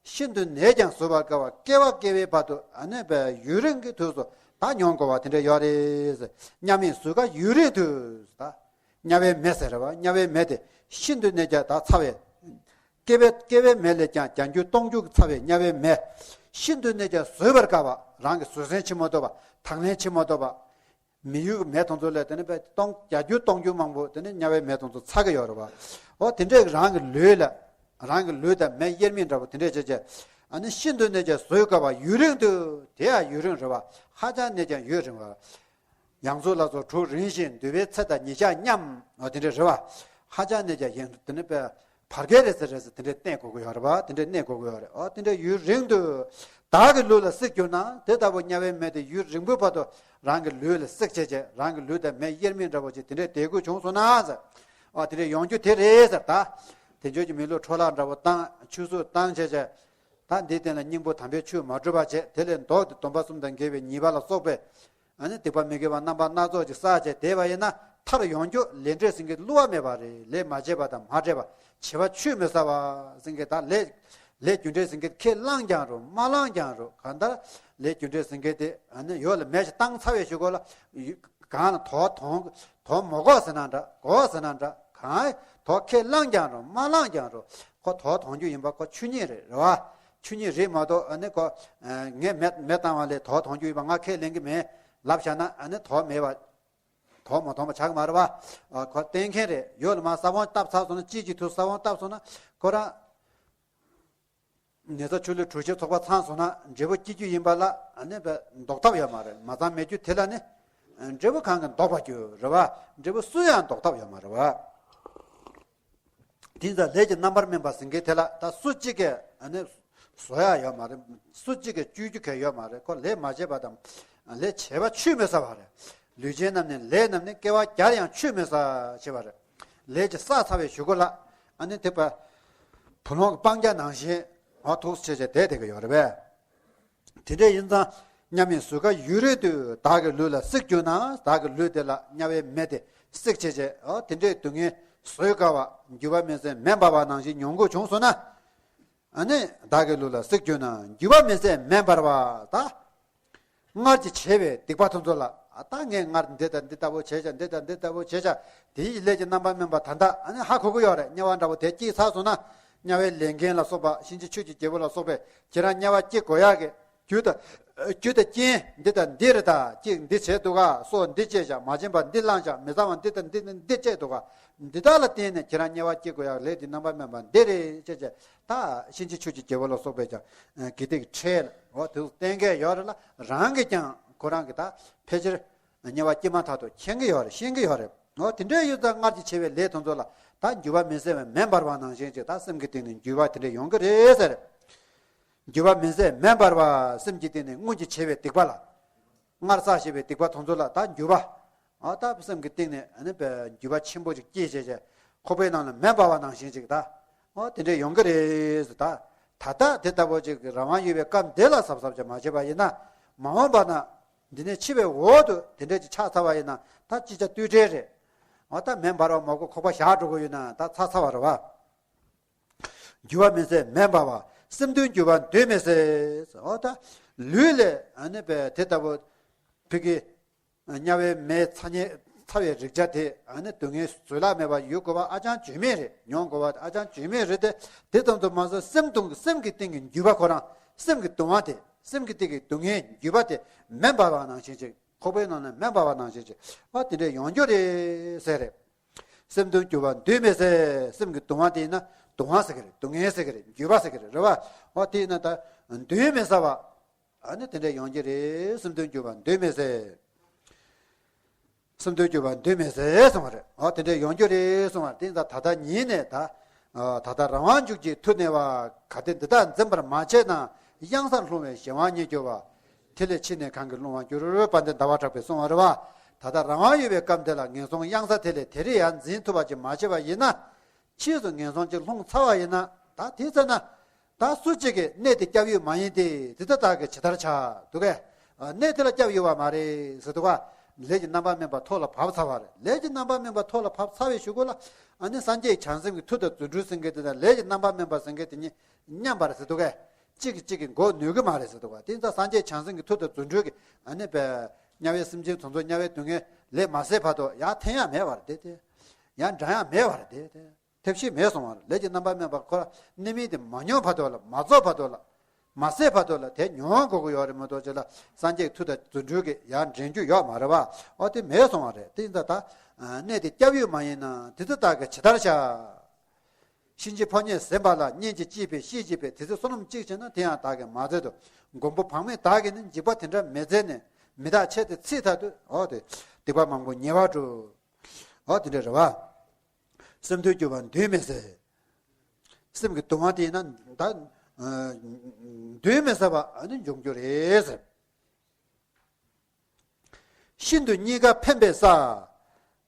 ཤིན་ཏུ་ནས་ཀྱང་བཟོད་པར་དཀའ་བ་བསྐལ་པ་བསྐལ་པའི་བར་དུ་ཨ་ནི་པའི་ཡུན་རིང་གི་དུས་སུ་ད་མྱོང་དགོས་པ་དེ་འདྲ་ཡོད་རེད། དམྱལ་མེའི་གཟུགས་ཁར་ཡུན་རིང་དུ་ད་དམྱལ་བའི་མེ་ཟེར་བ་དམྱལ་བའི་མེ་དེ་ཤིན་ཏུ་ནས་ཀྱང་ད་ཚ་བའི་བསྐལ་པའི་བསྐལ་པའི་མེ་ལས་ཀྱང་བརྒྱ་འགྱུར་སྟོང་འགྱུར་ཚ་བའི་དམྱལ་བའི་མེ་ཤིན་ཏུ་ནས་ཀྱང་བཟོད་པར་དཀའ་བ་རང་གི་བཟོད་བསྲན་བྱེད་མ་ཐུབ་པ་དང་ལེན་བྱེད་མ་ཐུབ་པ། མི་ཡུལ་གྱི་མེ་དེ་ཚོ་ལས་དེ་ནི་བརྒྱ་འགྱུར་སྟོང་འགྱུར་མང་པོ་དེ་ནི་དམྱལ་བའི་མེ་དེ་ཚོ་ཚ་གི་ཡོད་རེད་བ། འོ་དེ་འདྲའི་རང་གི་ལུས་ལ་རང་གི་ལུས་དང་མེ་དབྱེར་མེད་འདྲ་པོ་དེ་འདྲས་བྱས་བྱས། ཨ་ནི་ཤིན་ཏུ་ནས་ཀྱང་བཟོད་དཀའ་བ་ཡུན་རིང་དུ། དེ་ཡང་ཡུན་རིང་རེད་བ། ཧ་ཅང་ནས་ཀྱང་ཡུན་རིང་བ། ཡང་ཚུལ་ལ་སོགས་དྲུག་རིང་ཞིང་། འདུལ་བའི་ཚེ་དང་ཉིན་ཞག་མཉམ། འོ་དེ་འདྲས་རེད་བ། ཧ་ཅང་ནས་ཀྱང་ཡང་དེ་ནི་བར་བར་བརྒལ་རེད་ཟེར་རེད་ཟེར་དེ་འདྲས་གནས་དགོས་ཀྱི་ཡོད་རེད་བ། དེ་འདྲས་གནས་དགོས་ཀྱི་ཡོད་རེད། འོ་དེ་འདྲས་ཡུན་རིང་དུ་བདག་གི་ལུས་ལ་བསྲེགས་གྱུར་ན། དེ་ལྟ་བུ་དམྱལ་བའི་མེ་དེ་ཡུན་རིང་པོའི་བར་དུ་རང་གི་ལུས་ལ་བསྲེགས་བྱས་བྱས། རང་གི་ལུས་དང་མེ་དབྱེར་མེད་འདྲ་པོ་ཅིག་དེ་འདྲས་བསྡད་དགོས་བྱུང་སོང་ན་ཟེར། ཨ་དེ་འདྲས་ཡོང་རྒྱུ་དེ་རེད་ཟེར། ད་དེ་འབྱོར་གྱི་མི་ལུས་འཕྲོ་བརླག་འདྲ་པོ་བཏང་། ཆུད་ཟོས་བཏང་བྱས་བྱས། ད་འདིའི་སྟེང་ལ་སྙིང་པོ་དམ་པའི་ཆོས་མ་བསྒྲུབས་པ་བྱས། དེ་ལས་ལྡོག་སྟེ་སྡོམ་པ་གསུམ་དང་འགལ་བའི་ཉེས་པ་ལ་སོགས་པའི་ཨ་ནི་སྡིག་པ་མི་དགེ་བ་རྣམ་པ་སྣ་ཚོགས་ཀྱི་བསགས་བྱས་བསྡད་པ་ཡིན་ན། མཐར་ཡོང་རྒྱུ་ལས་འབྲས་ཟིན་གྱི་བསླུ་བ་མེད་པ་རེད། ལས་མ་བྱས་པ་དང་མ་འདྲེས་པ། བྱས་པ་ཆུད་མི་ཟ་བ་ཟིན་གྱི། ད་ལས་ལས་རྒྱུ་འབྲས་ཟིན་གྱི་ཁས་བླངས་ཀྱང་རུང་མ་བླངས་ཀྱང་རུང་། གང་ལྟར་ལས་རྒྱུ་འབྲས་ཟིན་གྱི་དེ་ཨ་ནི་ཡོད་ལ་མེད་ཅིག་བཏང་ཚར་བའི་གཞུག་གུ་ལ། གང་ལ་དོ་དོང་དོ་མ་གོ་ཟེར་ན་འདྲ། གོ་ཟེར་ན་འདྲ། གང་དོ་ཁས་བླངས་ཀྱང་རུང་མ་བླངས་ཀྱང་རུང་། ཁོ་དོ་དོང་རྒྱུ་ཡིན་པ་ཁོ་ཆོས་ཉིད་རེད། རེད་བ། ཆོས་ཉིད་རེད་མ་གཏོགས། ཨ་ནི་ཁོ་ངས་མེ་མེ་བཏང་བ་ལས་དོ་དོང་རྒྱུ་ཡིན་པ་ང་ཁས་ལེན་གྱི་མེད་ལབ་བཞག་ན། ཨ་ནི་དོ་མེད་པ། དོ་མ་དོང་པ་ཆགས་ཀྱི་མ་རེད་བ། ཨ་ཁོ་གཏན་འཁེལ་རེད། ཡོད་ལ་མ་ས་བོན་བཏབ་ཚར་སོང་ན། གཅིག་གི་དུས་ས་བོན་བཏབ་སོང་ན་ཁོ་རང་། ནེ་ཙོ་ཆོས་ལུགས་གྲོས་ཆོད་ཚོགས་པ་ཚང་སོང་ན་འབྲས་བུ་སྐྱེ་རྒྱུ་ཡིན་པ་ལ་ཨ་ནི་བས་ལྡོག་ཐབས་ཡོད་མ་རེད། མ་ཚང་མེད་རྒྱུ་དེ་ལ་ནི་འབྲས་བུ་གང་གིས་ལྡོག་པར་འགྱུར། རེད་བ། འབྲས་བུ་སུ་ཡང་ལྡོག་ཐབས་ཡོད་མ་རེད་བ། དེ་ཙང་ལས་ཀྱི་རྣམ་པར་སྨིན་པ་ཟེར་མཁན་དེ་ལ་ད་སུ་གཅིག་གིས་ཨ་ནི་བཟོ་ཡ་ཡོད་མ་རེད། སུ་གཅིག་གིས་གཅོད་རྒྱུ་གང་ཡོད་མ་རེད། ཁོ་ལས་མ་བྱས་པ་དང་ལས་བྱས་པ་ཆུད་མི་ཟ་བ་རེད། ལུས་ཅན་རྣམས་ནི་ལས་རྣམས་ནི། སྐྱེ་བ་བརྒྱར་ཡང་ཆུད་མི་ཟ་ཞེས་པ་རེད། ལས་ཀྱི་བསགས་ཚར་བའི་གཞུག་གུ་ལ་ཨ་ནི་དེ་བ་བུ་ལོང་གི་སྤང་རྒྱ་ནང་བཞིན་འོ་ཐུགས་སུ་ཆེ་ཆེ་བསྡད་བསྡད་ཀྱི་ཡོད་རེད་པས། དེ་འདྲ་ཡིན་ཙང་མཉམ་མེད་གཟུགས་ཁ་ཡུན་རིང་དུ་བདག་གི་ལུས་ལ་བསྲེགས་གྱུར་ན། བདག་གི་ལུས་དེ་ལ་དམྱལ་བའི་མེ་དེ་བསྲེགས་བྱས་བྱས། འོ་དེ་འདྲའི་སྡུག་བསྔལ་བཟོད་དཀའ་བ། འགྱུར་བ་མི་སྲིད་མེ་འབར་བ་ནང་བཞིན་མྱོང་དགོས་བྱུང་སོང་ན། ཨ་ནི་བདག་གི་ལུས་ལ་བསྲེགས་གྱུར་ན། འགྱུར་བ་མི་སྲིད་མེ་འབར་བ། ད་སྔར་གྱི་བྱས་པའི་སྡིག་པ་དེ་ཚོ་ལ། ཨ་ད་ངས་སྔར་འདི་དང་འདི་ལྟ་བུ་བྱས་ཤག་འདི་དང་འདི་ལྟ་བུ་བྱས་ཤག་དེའི་ལས་ཀྱི་རྣམ་པར་སྨིན་པ་ད་ལྟ་ཨ་ནི་ཧ་གོ་གི་ཡོད་རེད། དམྱལ་བ་འདྲ་པོ་དེ་སྐྱེས་ཚར་སོང་ན། དམྱལ་བའི་ལས་མཁན་ལ་སོགས་པ། གཤིན་རྗེ་ཆོས་ཀྱི་རྒྱལ་པོ་ལ་སོགས་པས་ཁྱེད་རང་དམྱལ་བ་སྐྱེ་དགོས་ཡག་གི་རྒྱུ་དང་། རྒྱུ་དང་རྐྱེན་འདི་དང་འདི་རེད། ད་ཅིག་འདི་བྱས་འདུག་ག་སྲོག་འདི་བཅད་བཞག་མ་བྱིན་པ་འདི་བླངས་བཞག་མི་གཙང་བ་འདི་དང་འདི་དང་འདི་བཅད་འདུག་ག་འདི་དག་ལ་བརྟེན་ནས་ཁྱེད་རང་དམྱལ་བ་སྐྱེ་དགོས་ཡག་ལས་ཀྱི་རྣམ་པར་སྨིན་པ་འདི་རེད་ཅེས་བྱས། ད་གཤིན་རྗེ་ཆོས་ཀྱི་རྒྱལ་པོ་ལ་སོགས་པས་ཀྱང་དགེ་སྡིག་ཕྲད་ལ་འོ་དེ་གཏན་འཁེལ་ཡོད་རེད་ལ། རང་གིས་ཀྱང་ཁོ་རང་གི་ད་ཕལ་ཆེར་དམྱལ་བ་སྐྱེས་མ་ཐག་ཏུ་མཁྱེན་གྱི་ཡོད་རེད། ཤེས་ཀྱི་ཡོད་རེད། འོ་དེ་འདྲའི་ཡུལ་དང་སྔར་གྱི་བྱས་པའི་ལས་དེ་ཚོ་ལ་ད་འགྱུར་བ་མི་སྲིད་པའི་མེ་འབར་བ་ནང་བཞིན་ཅིག་ད་སེམས་ཀྱི་སྟེང་ནས་འགྱུར་བ་དེ་འདྲ་ཡོང་གི་རེད་ཟེར། འགྱུར་བ་མི་སྲིད་མེ་འབར་བ། སེམས་ཀྱི་སྟེང་ནས་སྔོན་གྱི་བྱས་པའི་སྡིག་པ་ལ། སྔར་བསགས་བྱས་པའི་སྡིག་པ་དེ་ཚོ་ལ་ད་འགྱུར་བ། ཨ་ད་སེམས་ཀྱི་སྟེང་ནས་ཨ་ནི་བས་འགྱུར་བ་ཆེན་པོ་ཅིག་སྐྱེས་བྱས་བྱས། ཁོག་པའི་ནང་ལ་མེ་འབར་བ་ནང་བཞིན་ཅིག་ད། ཨོ་དེ་འདྲ་ཡོང་གི་རེད་ཟེར། ད་ད་ལྟ་དེ་ལྟ་བུ་ཅིག་རང་དབང་ཡོད་པའི་སྐབས་འདི་ལ་གཟབ་གཟབ་ཅིག་མ་བྱས་པ་ཡིན་ན། མ་འོངས་པ་ན་འདི་ནས་འཆི་བའི་འོག་ཏུ་དེ་འདྲ་ཅིག་ཆགས་ཚར་བ་ཡིན་ན། ད་ཅི་བྱ་གཏོལ་བྲལ་རེད། ཨོ་ད་མེ་འབར་བ་མ་གོ་ཁོག་པ་བཞག་འགྲོ་གི་ཡོད་ན་ད་ཚར་ཚར་བ་རེད་བ། འགྱུར་བ་མི་སྲིད་མེ་འབར་བ། སེམས་དོན་འགྱུར་བ་འདོད་མི་སྲིད། འོ་ད་ལུས་ལས་ཨ་ནི་བས་དེ་ལྟ་བུ་ཕ་གི་དམྱལ་བའི་མེ་ཚ་ཉེ་ཚ་བའི་རེག་བྱ་དེ་ཨ་ནི་སྡུག་བསྔལ་བཟོད་གླགས་མེད་པ་ཡོད་དགོས་པ་ཨ་ཅང་བརྗོད་མེད་རེད། མྱོང་དགོས་པ་ཨ་ཅང་བརྗོད་མེད་རེད་དེ། དེ་ཙམ་དུ་མ་ཟད་སེམས་དང་སེམས་ཀྱི་སྟེང་གི་འགྱུར་བ་ཁོ་རང་སེམས་ཀྱི་གདུང་བ་དེ་སེམས་ཀྱི་སྟེང་གི་སྡུག་བསྔལ་འགྱུར་བ་དེ་མེ་འབར་བ་ནང་བཞིན་ཅིག་ཁོག་པའི་ནང་ནས་མེ་འབར་བ་ནང་བཞིན་ཅིག་ཨ་དེ་འདྲ་ཡོང་རྒྱུ་རེད་ཟེར་རེད། སེམས་དོན་འགྱུར་བ་འདོད་མི་སྲིད། སེམས་ཀྱི་གདུང་བ་དེ་ཡིན་ན་གདུང་བ་ཟེར་གི་རེད། སྡུག་བསྔལ་ཟེར་གི་རེད། འགྱུར་བ་ཟེར་གི་རེད། རེད་བ། འོ་དེ་ཡིན་ན་ད་འདོད་མི་ཟ་བ། ཨ་ནི་དེ་འདྲ་ཡོང་གི་རེད། སེམས་དོན་འགྱུར་བ་འདོད་མི་སྲིད། སེམས་དོན་འགྱུར་བ་འདོད་མི་སྲིད་གསུངས་པ་རེད། འོ་དེ་འདྲ་ཡོང་རྒྱུ་རེད་གསུངས་པ་རེད། དེ་ཡིན་ཙང་ད་ལྟ་ཉིད་ནས་ད། ཨ་ད་ལྟ་རང་དབང་འཇུག་ཅིང་མཐུ་གནས་པ། གལ་ཏེ་འདི་དག་འཛིན་པར་མ་བྱས་ན། གཡང་སར་ལྷུང་བའི་གཞན་དབང་ཉིད་འགྱུར་བ། དེ་ལས་ཕྱིས་ནས་གང་གིས་བསླུང་བར་འགྱུར། དཔལ་ལྡན་ཟླ་བ་གྲགས་པས་གསུངས་པ་རེད་བ། ད་ལྟ་རང་དབང་ཡོད་པའི་སྐབས་འདི་ལ་ངན་སོང་གཡང་ས་དེ་ལས་དེ་རིང་ཡང་འཛིན་ཐུབ་པ་ཅིག་མ་བྱས་པ་ཡིན་ན། ཕྱིས་སུ་ངན་སོང་ཅིག་ལྷུང་ཚར་བ་ཡིན་ན། ད་དེ་ཚེ་ན། ད་སུ་གཅིག་གིས་གནས་དེ་སྐྱབས་ཡུལ་མ་ཡིན་ཏེ། དེ་ད་བདག་གིས་ཇི་ལྟར་བྱ། འདུག་གས། གནས་དེ་ལ་སྐྱབས་ཡོད་པ་མ་རེད་ཟེར་འདུག་ག་ལས་ཀྱི་རྣམ་པར་སྨིན་པ་ཐོག་ལ་བབས་ཚར་བ་རེད། ལས་ཀྱི་རྣམ་པར་སྨིན་པ་ཐོག་ལ་བབས་ཚར་བའི་གཞུག་གུ་ལ། ཨ་ནི་སངས་རྒྱས་བྱང་སེམས་ཀྱི་མཐུ་དང་རྫུ་འཕྲུལ་ཟེར་མཁན་དེ་དང་ལས་ཀྱི་རྣམ་པར་སྨིན་པ་ཟེར་མཁན་དེ་གཉིས་མཉམ་པ་རེད་ཟེར་འདུག་གས། གཅིག་གིས་གཅིག་གི་མགོ་གནོན་གྱི་མ་རེད་ཟེར་འདུག་ག་དེ་ཡིན་ཙང་སངས་རྒྱས་བྱང་སེམས་ཀྱི་མཐུ་དང་རྫུ་འཕྲུལ་གྱིས་ཨ་ནི་པའི་དམྱལ་བའི་སེམས་ཅན་དེ་ཚོ་དམྱལ་བའི་སྡུག་བསྔལ་ལས་མ་སེལ་བར་དུ་ཡར་འཐེན་ཡ་མེད་པ་རེད་དེ། དེ་ཡར་འདྲེན་ཡ་མེད་པ་རེད་དེ། དེ། ཐབས་ཤེས་མེད་སོང་བ་རེད། ལས་ཀྱི་རྣམ་པར་སྨིན་པ་ཁོ་ར་གནས་མིན་དེ་མ་མྱོང་བར་དུ་ལ། མ་རྫོགས་བར་དུ་ལ། མ་ཟད་བར་དུ་ལ་དེ་མྱོང་དགོས་ཀྱི་ཡོད་རེད་མ་གཏོགས་ཅིག་ལ་སངས་རྒྱས་མཐུ་དང་རྫུ་འཕྲུལ་གྱིས་ཡར་འདྲེན་རྒྱུ་ཡོད་མ་རེད་བ། ཨོ་དེ་མེད་སོང་བ་རེད། དེ་ཡིན་ཙང་ད་གནས་དེ་སྐྱབས་ཡུལ་མ་ཡིན་ན་དེ་ཚོ་དག་གིས་ཇི་ལྟར་བྱ། གཤིན་རྗེ་ཕོ་ཉས་ཟིན་པ་ལ་གཉེན་གྱིས་ཅི་ཕན་ཤེས་ཀྱི་ཕན། དེ་ཚོ་བསོད་ནམས་གཅིག་བྱས་ན་དེ་ཡང་བདག་གིས་མ་བཙལ་དུ། མགོན་པོ་བག་མེད་བདག་གིས་ནི་འཇིགས་པ་དེ་འདྲ་མི་བཙལ་ནས། མི་རྟག་ཆད་དེ་ཚིག་མཐའ་དུ། འོ་དེ་སྡིག་པ་མང་པོ་ཉེ་བར་འགྲོ། འོ་དེ་འདྲ་རེད་བ། སེམས་དོན་གྱུར་པ་འདུན་མི་ཟད། སེམས་ཀྱི་གདུང་བ་དེ་ཡིན་ན་ད་འདུན་མི་ཟད་པ་ཨ་ནི་འབྱུང་རྒྱུ་རེད་ཟེར། ཤིན་ཏུ་རྙེད་དཀའ་ཕན་པའི་ས།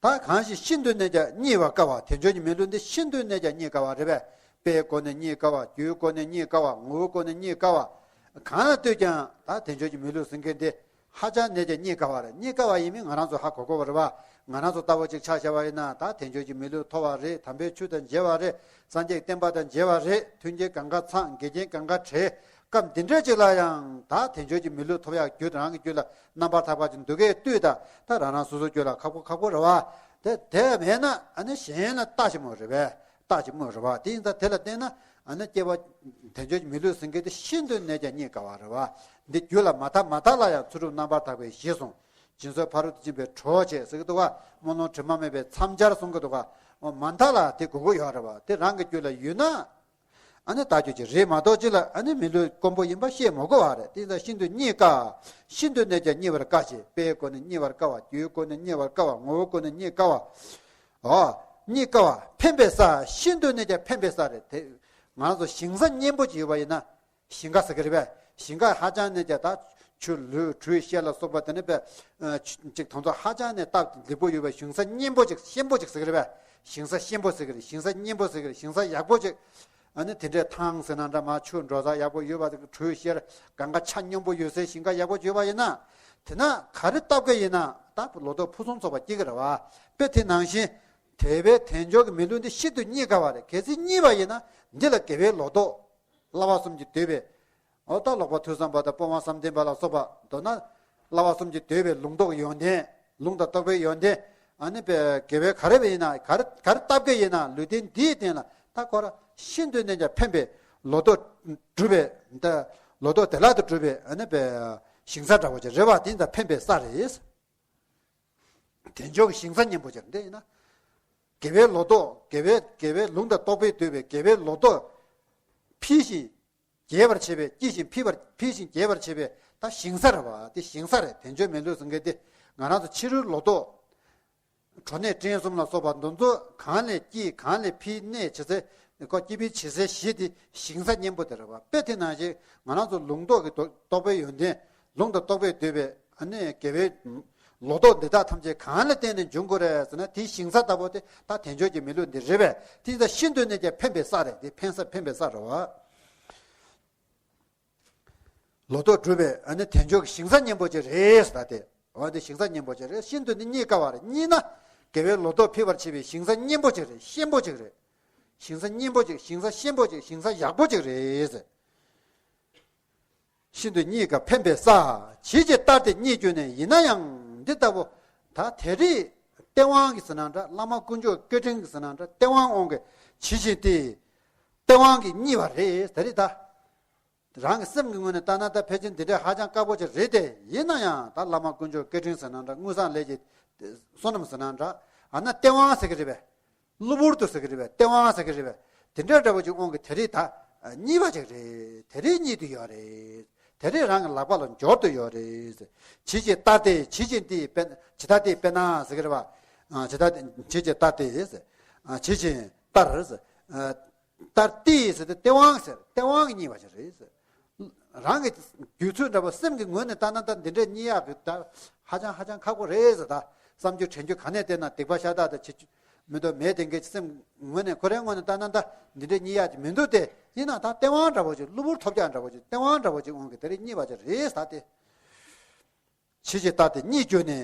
ད་གང་ཞིག་ཤིན་ཏུ་ནས་ཀྱང་རྙེད་པར་དཀའ་བ། དལ་འབྱོར་གྱི་མི་ལུས་འདི་ཤིན་ཏུ་ནས་ཀྱང་རྙེད་དཀའ་བ་རེད་པས། དཔེའི་སྒོ་ནས་རྙེད་དཀའ་བ། རྒྱུའི་སྒོ་ནས་རྙེད་དཀའ་བ། ངོ་བོའི་སྒོ་ནས་རྙེད་དཀའ་བ། གང་ལ་ལྟོས་ཀྱང་ད་དལ་འབྱོར་གྱི་མི་ལུས་ཟེར་མཁན་འདི་ཧ་ཅང་ནས་ཀྱང་རྙེད་དཀའ་བ་རེད། རྙེད་དཀའ་བ་ཡིན་མིན་ང་རང་ཚོ་ཧ་གོ་དགོས་པ་རེད་བ། ང་རང་ཚོ་ལྟ་བུ་ཅིག་ཆ་བཞག་པ་ཡིན་ན་ད་དལ་འབྱོར་གྱི་མི་ལུས་ཐོབ་པ་རེད། དམ་པའི་ཆོས་དང་མཇལ་བ་རེད། སངས་རྒྱས་བསྟན་པ་དང་མཇལ་བ་རེད། མཐུན་རྐྱེན་གང་ག་ཚང་། འགལ་རྐྱེན་གང་ག་བྲལ། སྐབས་འདི་འདྲ་ཅིག་ལ་ཡང་ད་དལ་འབྱོར་གྱི་མི་ལུས་ཐོབ་ཡག་རྒྱུ་རང་གི་རྒྱུད་ལ་རྣམ་པར་ཐར་པ་ཅིག་འདུག་གས་ལྟོས་ད། ད་རང་རང་སོ་སོ་རྒྱུད་ལ་ཁག་པོ་ཁག་པོ་རེད་བ། དེ་དེ་མེད་ན་ཨ་ནི་གཞན་ལ་ལྟ་ཞིག་མོ་རེད་བས། ལྟ་ཞིག་མོ་རེད་བ། དེ་ཡིན་ཙང་དེ་ལ་བརྟེན་ན་ཨ་ནི་སྐྱེ་བ་དལ་འབྱོར་གྱི་མི་ལུས་ཟེར་མཁན་དེ་ཤིན་ཏུ་ནས་ཀྱང་རྙེད་དཀའ་བ་རེད་བ། འདི་རྒྱུད་ལ་མ་དག་མ་དག་ལ་ཡང་ཚུལ་ཁྲིམས་རྣམ་པར་དག་པས་གཞི་བཟུང་། སྦྱིན་སོགས་ཕ་རོལ་ཏུ་ཕྱིན་པའི་གྲོགས་བྱེད་ཟེར་གི་འདུག་བ། སྨོན་ལམ་དྲི་མ་མེད་པའི་མཚམས་སྦྱར་གསུང་གི་འདུག་བ། འོ་མ་མཐའ་ལ་དེ་དགོས་ཀྱི་ཡོད་རེད་བ། དེ་རང་གི་རྒྱུད་ལ་ཡོད་ན། ཨ་ནི་ལྟ་རྒྱུ་ཅིག་རེད་མ་གཏོགས་ཅིག་ལ་ཨ་ནི་མི་ལུས་དཀོན་པོ་ཡིན་པ་ཤེས་མ་དགོས་བ་རེད། དེ་ཡིན་ཙང་ཤིན་ཏུ་རྙེད་དཀའ། ཤིན་ཏུ་ནས་ཀྱང་རྙེད་པར་དཀའ་ཞེས། དཔེའི་སྒོ་ནས་རྙེད་པར་དཀའ་བ། རྒྱུའི་སྒོ་ནས་རྙེད་པར་དཀའ་བ། ངོ་བོའི་སྒོ་ནས་རྙེད་དཀའ་བ། འོ། རྙེད་དཀའ་བ་ཕན་པའི་ས། ཤིན་ཏུ་ནས་ཀྱང་ཕན་པའི་ས་རེད་དེ། ང་ཚོ་ཞིང་ས་སྙན་པོ་ཅིག་ཡོད་པ་ཡིན་ན། ཞིང་ཁ་ཟེར་གི་རེད་པས། ཞིང་ཁ་ཧ་ཅང་ནས་ཀྱང་ད་ཆུ་ལུད་གྲུ་བཤལ་ལ་སོགས་པ་དེ་ནི་པས། ཨ་ཅིག་དང་ཚོ་ཧ་ཅང་ནས་སྟབས་ལེགས་པོ་ཡོད་པའི་ཞིང་ས་སྙན་པོ་ཅིག་ཞིམ་པོ་ཅིག་ཟེར་གི་རེད་པས། ཞིང་ས་སྙན་པོ་ཟེར་གི་རེད། ཞིང་ས་སྙན་པོ་ཟེར་གི་རེད། ཞིང་ས་ཡག་པོ་ཅིག་ཨ་ནི་དེ་འདྲའི་ཐང་ཟེར་ན་འདྲ། མ་ཆུ་འགྲོ་ས་ཡག་པོ་ཡོད་པ། གྲུ་བཤལ་གང་ག་ཆ་སྙོམས་པོ་ཡོད་སའི་ཞིང་ཁ་ཡག་པོ་ཡོད་པ་ཡིན་ན། དེ་ན་ག་རེ་བཏབ་གི་ཡིན་ན་ད་ལོ་ཏོག་ཕུན་སུམ་ཚོགས་པ་སྐྱེ་གི་རེད་བ། དཔེ་དེ་ནང་བཞིན་དལ་བའི་དལ་འབྱོར་གྱི་མི་ལུས་འདི་ཤིན་ཏུ་རྙེད་དཀའ་བ་རེད། གལ་སྲིད་རྙེད་པ་ཡིན་ན་འདི་ལ་དགེ་བའི་ལོ་ཏོག་བསླབ་པ་གསུམ་གྱིས་བསྡུས་པའི། འོ་ད་ཀློག་པ་ཐོས་བསམ་པ་དང་སྤོང་བ་བསམ་གཏན་པ་ལ་སོགས་པ། མདོར་ན་བསླབ་པ་གསུམ་གྱིས་བསྡུས་པའི་ལུང་རྟོགས་ཡོན་ཏན། ལུང་དང་རྟོགས་པའི་ཡོན་ཏན། ཨ་ནི་པའི་དགེ་བའི་ག་རེ་བས་ཡིན་ན། ག་རེ་ག་རེ་བཏབ་གི་ཡིན་ན་ལུས་རྟེན་འདིའི་སྟེང་ལ་ད་ཁོ་ར་ཤིན་ཏུ་ནས་ཀྱང་ཕན་པའི་ལོ་ཏོག་སྒྲུབ་པའི། ད་ལོ་ཏོག་བདེ་བླག་ཏུ་སྒྲུབ་པའི་ཨ་ནི་པའི་ཞིང་ས་འདྲ་བོ་ཅིག་རེད་བ། དེ་ཡིན་ཙང་ཕན་པའི་ས་རེད། དལ་འབྱོར་གྱི་ཞིང་ས་སྙན་པོ་ཅིག་འདི་ཡིན་ན། དགེ་བའི་ལོ་ཏོག་དགེ་བའི་དགེ་བའི་ལུང་དང་རྟོགས་པས་བསྡུས་པའི་དགེ་བའི་ལོ་ཏོག་འཕེལ་ཞིང་རྒྱས་པར་བྱེད་པའི། སྐྱེ་ཞིང་འཕེལ་བར་འཕེལ་ཞིང་རྒྱས་པར་བྱེད་པའི་ད་ཞིང་ས་རེད་བ། དེ་ཞིང་ས་རེད། དལ་འབྱོར་མི་ལུས་ཟེར་མཁན་དེ་ང་རང་ཚོ་ཕྱི་རོལ་ལོ་ཏོག་གྲོ་ནས་སྤྲིན་གསུམ་ལ་སོགས་པ་འདི་ཚོ་གང་ལས་སྐྱེས། གང་ལས་འཕེལ། གནས་བྱེད་ཚེ་ཁོ་སྐྱེ་འཕེལ་བྱེད་ཚེ་གཞི་དེ་ཞིང་ས་སྙན་པོ་དེ་རེད་བ། དཔེ་དེ་ནང་བཞིན་ང་རང་ཚོ་ལུང་རྟོགས་ཀྱི་རྟོགས་པའི་ཡོན་ཏན། ལུང་དང་རྟོགས་པས་བསྡུས་པའི་ཨ་ནི་དགེ་བའི་ལོ་ཏོག་འདི་དག་ཐམས་ཅད་གང་ལ་བརྟེན་ནས་འབྱུང་དགོས་རེད་ཟེར་ན། དེའི་ཞིང་ས་ལྟ་བུ་དེ་ད་དལ་འབྱོར་གྱི་མི་ལུས་འདི་རེད་པས། དེ་ད་ཤིན་ཏུ་ནས་ཀྱང་ཕན་པའི་ས་རེད། དེ་ཕན་ས་ཕན་པའི་ས་རེད་བ། ལོ་ཏོག་སྒྲུབ་པའི་ཨ་ནི་དལ་འབྱོར་གྱི་ཞིང་ས་སྙན་པོ་ཅིག་རེད་ཟེར་ད་དེ། འོ་དེ་ཞིང་ས་སྙན་པོ་ཅིག་རེད། ཤིན་ཏུ་ནི་རྙེད་དཀའ་བ་རེད། རྙེད་ན་དགེ་བའི་ལོ་ཏོག་འཕེལ་བར་བྱེད་པའི་ཞིང་ས་སྙན་པོ་ཅིག་རེད། ཞིམ་པོ་ཅིག་རེད། ཞིང་ས་སྙན་པོ་ཅིག་ཞིང་ས་ཞིམ་པོ་ཅིག་ཞིང་ས་ཡག་པོ་ཅིག་རེད་ཟེར། ཤིན་ཏུ་རྙེད་དཀའ་ཕན་པའི་ས། ཇི་ཇི་ལྟར་དེ་རྙེད་གྱུར་ནས། ཡིན་ན་ཡང་འདི་ལྟ་བུ་ད་དེ་རིང་སྟེས་དབང་གིས་ཟེར་ན་འདྲ། བླ་མ་དཀོན་མཆོག་བཀའ་དྲིན་གྱིས་ཟེར་ན་འདྲ། སྟེས་དབང་དབང་གིས་ཇི་བཞིན་ཏེ། སྟེས་དབང་གིས་རྙེད་པ་རེད། དེ་རིང་ད་རང་གི་སེམས་ཀྱི་ངོས་ནས་ལྟ་ན་ད་ཕལ་ཆེར་འདི་འདྲ་ཧ་ཅང་དཀའ་པོ་ཅིག་རེད་དེ། ཡིན་ན་ཡང་ད་བླ་མ་དཀོན་མཆོག་བཀའ་དྲིན་ཟེར་ན་འདྲ། དངོས་བསམ་ལས་ཀྱི་བསོད་ནམས་ཟེར་ན་འདྲ། ཨ་ན་སྟེས་དབང་ཟེར་གི་རེད་པས། གློ་བུར་དུ་ཟེར་གི་རེད་པས། སྟེས་དབང་ཟེར་གི་རེད་པས། དེ་འདྲ་འདྲ་པོ་ཅིག་དབང་གིས་དེ་རིང་ད་རྙེད་པ་ཅིག་རེད། དེ་རིང་རྙེད་དུ་ཡོད་རེད། དེ་རིང་རང་གི་ལག་པ་ལ་འབྱོར་དུ་ཡོད་རེད། ཇི་ཇི་ལྟར་དེ་ཇི་བཞིན་ཏེ། དཔེར་ཇི་ལྟར་དེ་དཔེར་ན་ཟེར་གི་རེད་པ། ཇི་ལྟར་དེ་ཇི་ཇི་ལྟར་དེ་ཟེར། ཇི་བཞིན་ལྟར་ཟེར། ལྟར་ཏེ་ཟེར་ཏེ་སྟེས་དབང་ཟེར། སྟེས་དབང་གིས་རྙེད་པ་ཅིག་རེད་ཟེར། རང་གི་རྒྱུད་ཚོད་འདྲ་པོ་སེམས་ཀྱི་ངོས་ནས་ལྟ་ན་ད་འདི་འདྲས་རྙེད་ཡག་གི་ད་ཧ་ཅང་ཧ་ཅང་ཁག་པོ་རེད་ཟེར། ད་བསམ་རྒྱུ་དྲན་རྒྱུ་ག་ནས་བལྟས་ན་སྡིག་པ་ཤ་སྟག་དང་བྱེད་རྒྱུ་མི་འདུག་མེད་དེ་འགའི་སེམས་ངོས་ནས་ཁོ་རའི་ངོས་ནས་ལྟ་ན་ད་འདི་འདྲས་རྙེད་ཡག་ཅིག་མི་འདུག་སྟེ། ཡིན་ན་ད་སྟེས་དབང་འདྲ་པོ་ཅིག་གློ་བུར་ཐོབ་རྒྱག་འདྲ་པོ་ཅིག་སྟེས་དབང་འདྲ་པོ་ཅིག་དབང་གིས་དེ་རིང་རྙེད་པ་ཅིག་རེད་ཟེར་ཏེ། ཇི་ཇི་ལྟར་དེ་རྙེད་གྱུར་ནས།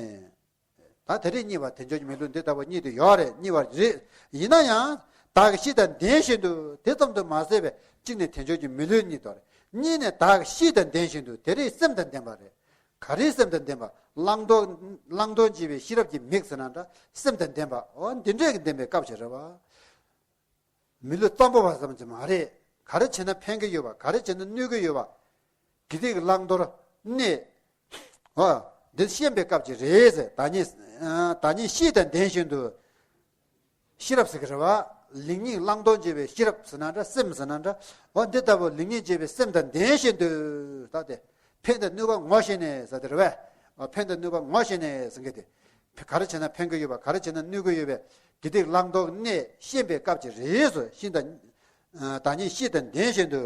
ད་དེ་རིང་རྙེད་པ་དལ་འབྱོར་གྱི་མི་ལུས་འདི་ལྟ་བུ་རྙེད་དུ་ཡོད་རེད། རྙེད་པ་རེད། ཡིན་ན་ཡང་བདག་གི་གཤིས་དང་ལྡན་བཞིན་དུ། དེ་ཙམ་དུ་མ་ཟད་པའི་གཅིག་ནས་དལ་འབྱོར་གྱི་མི་ལུས་རྙེད་དོ་རེད། གཉིས་ནས་བདག་གི་གཤིས་དང་ལྡན་བཞིན་དུ། དེ་རིང་སེམས་དང་ལྡན་པ་རེད། ག་རེའི་སེམས་དང་ལྡན་པ། བླང་དོར་བླང་དོར་བྱེད་པའི་ཤེས་རབ་ཀྱི་མིག་ཟེར་ན་འདྲ། སེམས་དང་ལྡན་པ། འོ་འདི་འདྲས་ཀྱི་ལྡན་པའི་སྐབས་ཤིག་རེད་བ། མི་ལུས་ཙམ་པོ་བ་ཙམ་གྱིས་མ་རེད། ག་རེ་བྱས་ན་ཕན་གྱི་ཡོད་པ། ག་རེ་བྱས་ན་གནོད་ཀྱི་ཡོད་པ། དགེ་སྡིག་བླང་དོར་གནས། འོ། འདི་ཤེས་པའི་སྐབས་ཀྱི་རེད་ཟེར། བདག་ཉིད་བདག་ཉིད་ཤེས་དང་ལྡན་བཞིན་དུ། ཤེས་རབ་ཟེར་གྱི་རེད་བ། ལེགས་ཉེས་བླང་དོར་འབྱེད་པའི་ཤེས་རབ་ཟེར་ན་འདྲ། སེམས་ཟེར་ན་འདྲ། འོ་འདི་ལྟ་བུ་ལེགས་ཉེས་འབྱེད་པའི་སེམས་དང་ལྡན་བཞིན་དུ། ད་དེ་ཕན་དང་ནུས་པ་ངོ་ཤེས་ནས་ཟེར་དེ་རེད་བས། འོ་ཕན་དང་ནུས་པ་ངོ་ཤེས་ནས་ཟེར་མཁན་དེ། ག་རེ་བྱས་ན་ཕན་གྱི་ཡོད་པ། ག་རེ་བྱས་ན་གནོད་ཀྱི་ཡོད་པའི་དགེ་སྡིག་བླང་དོར་གནས་ཤེས་པའི་སྐབས་ཀྱི་རེད་ཟེར། ཤེས་དང་། བདག་ཉིད་ཤེས་དང་ལྡན་བཞིན་དུ།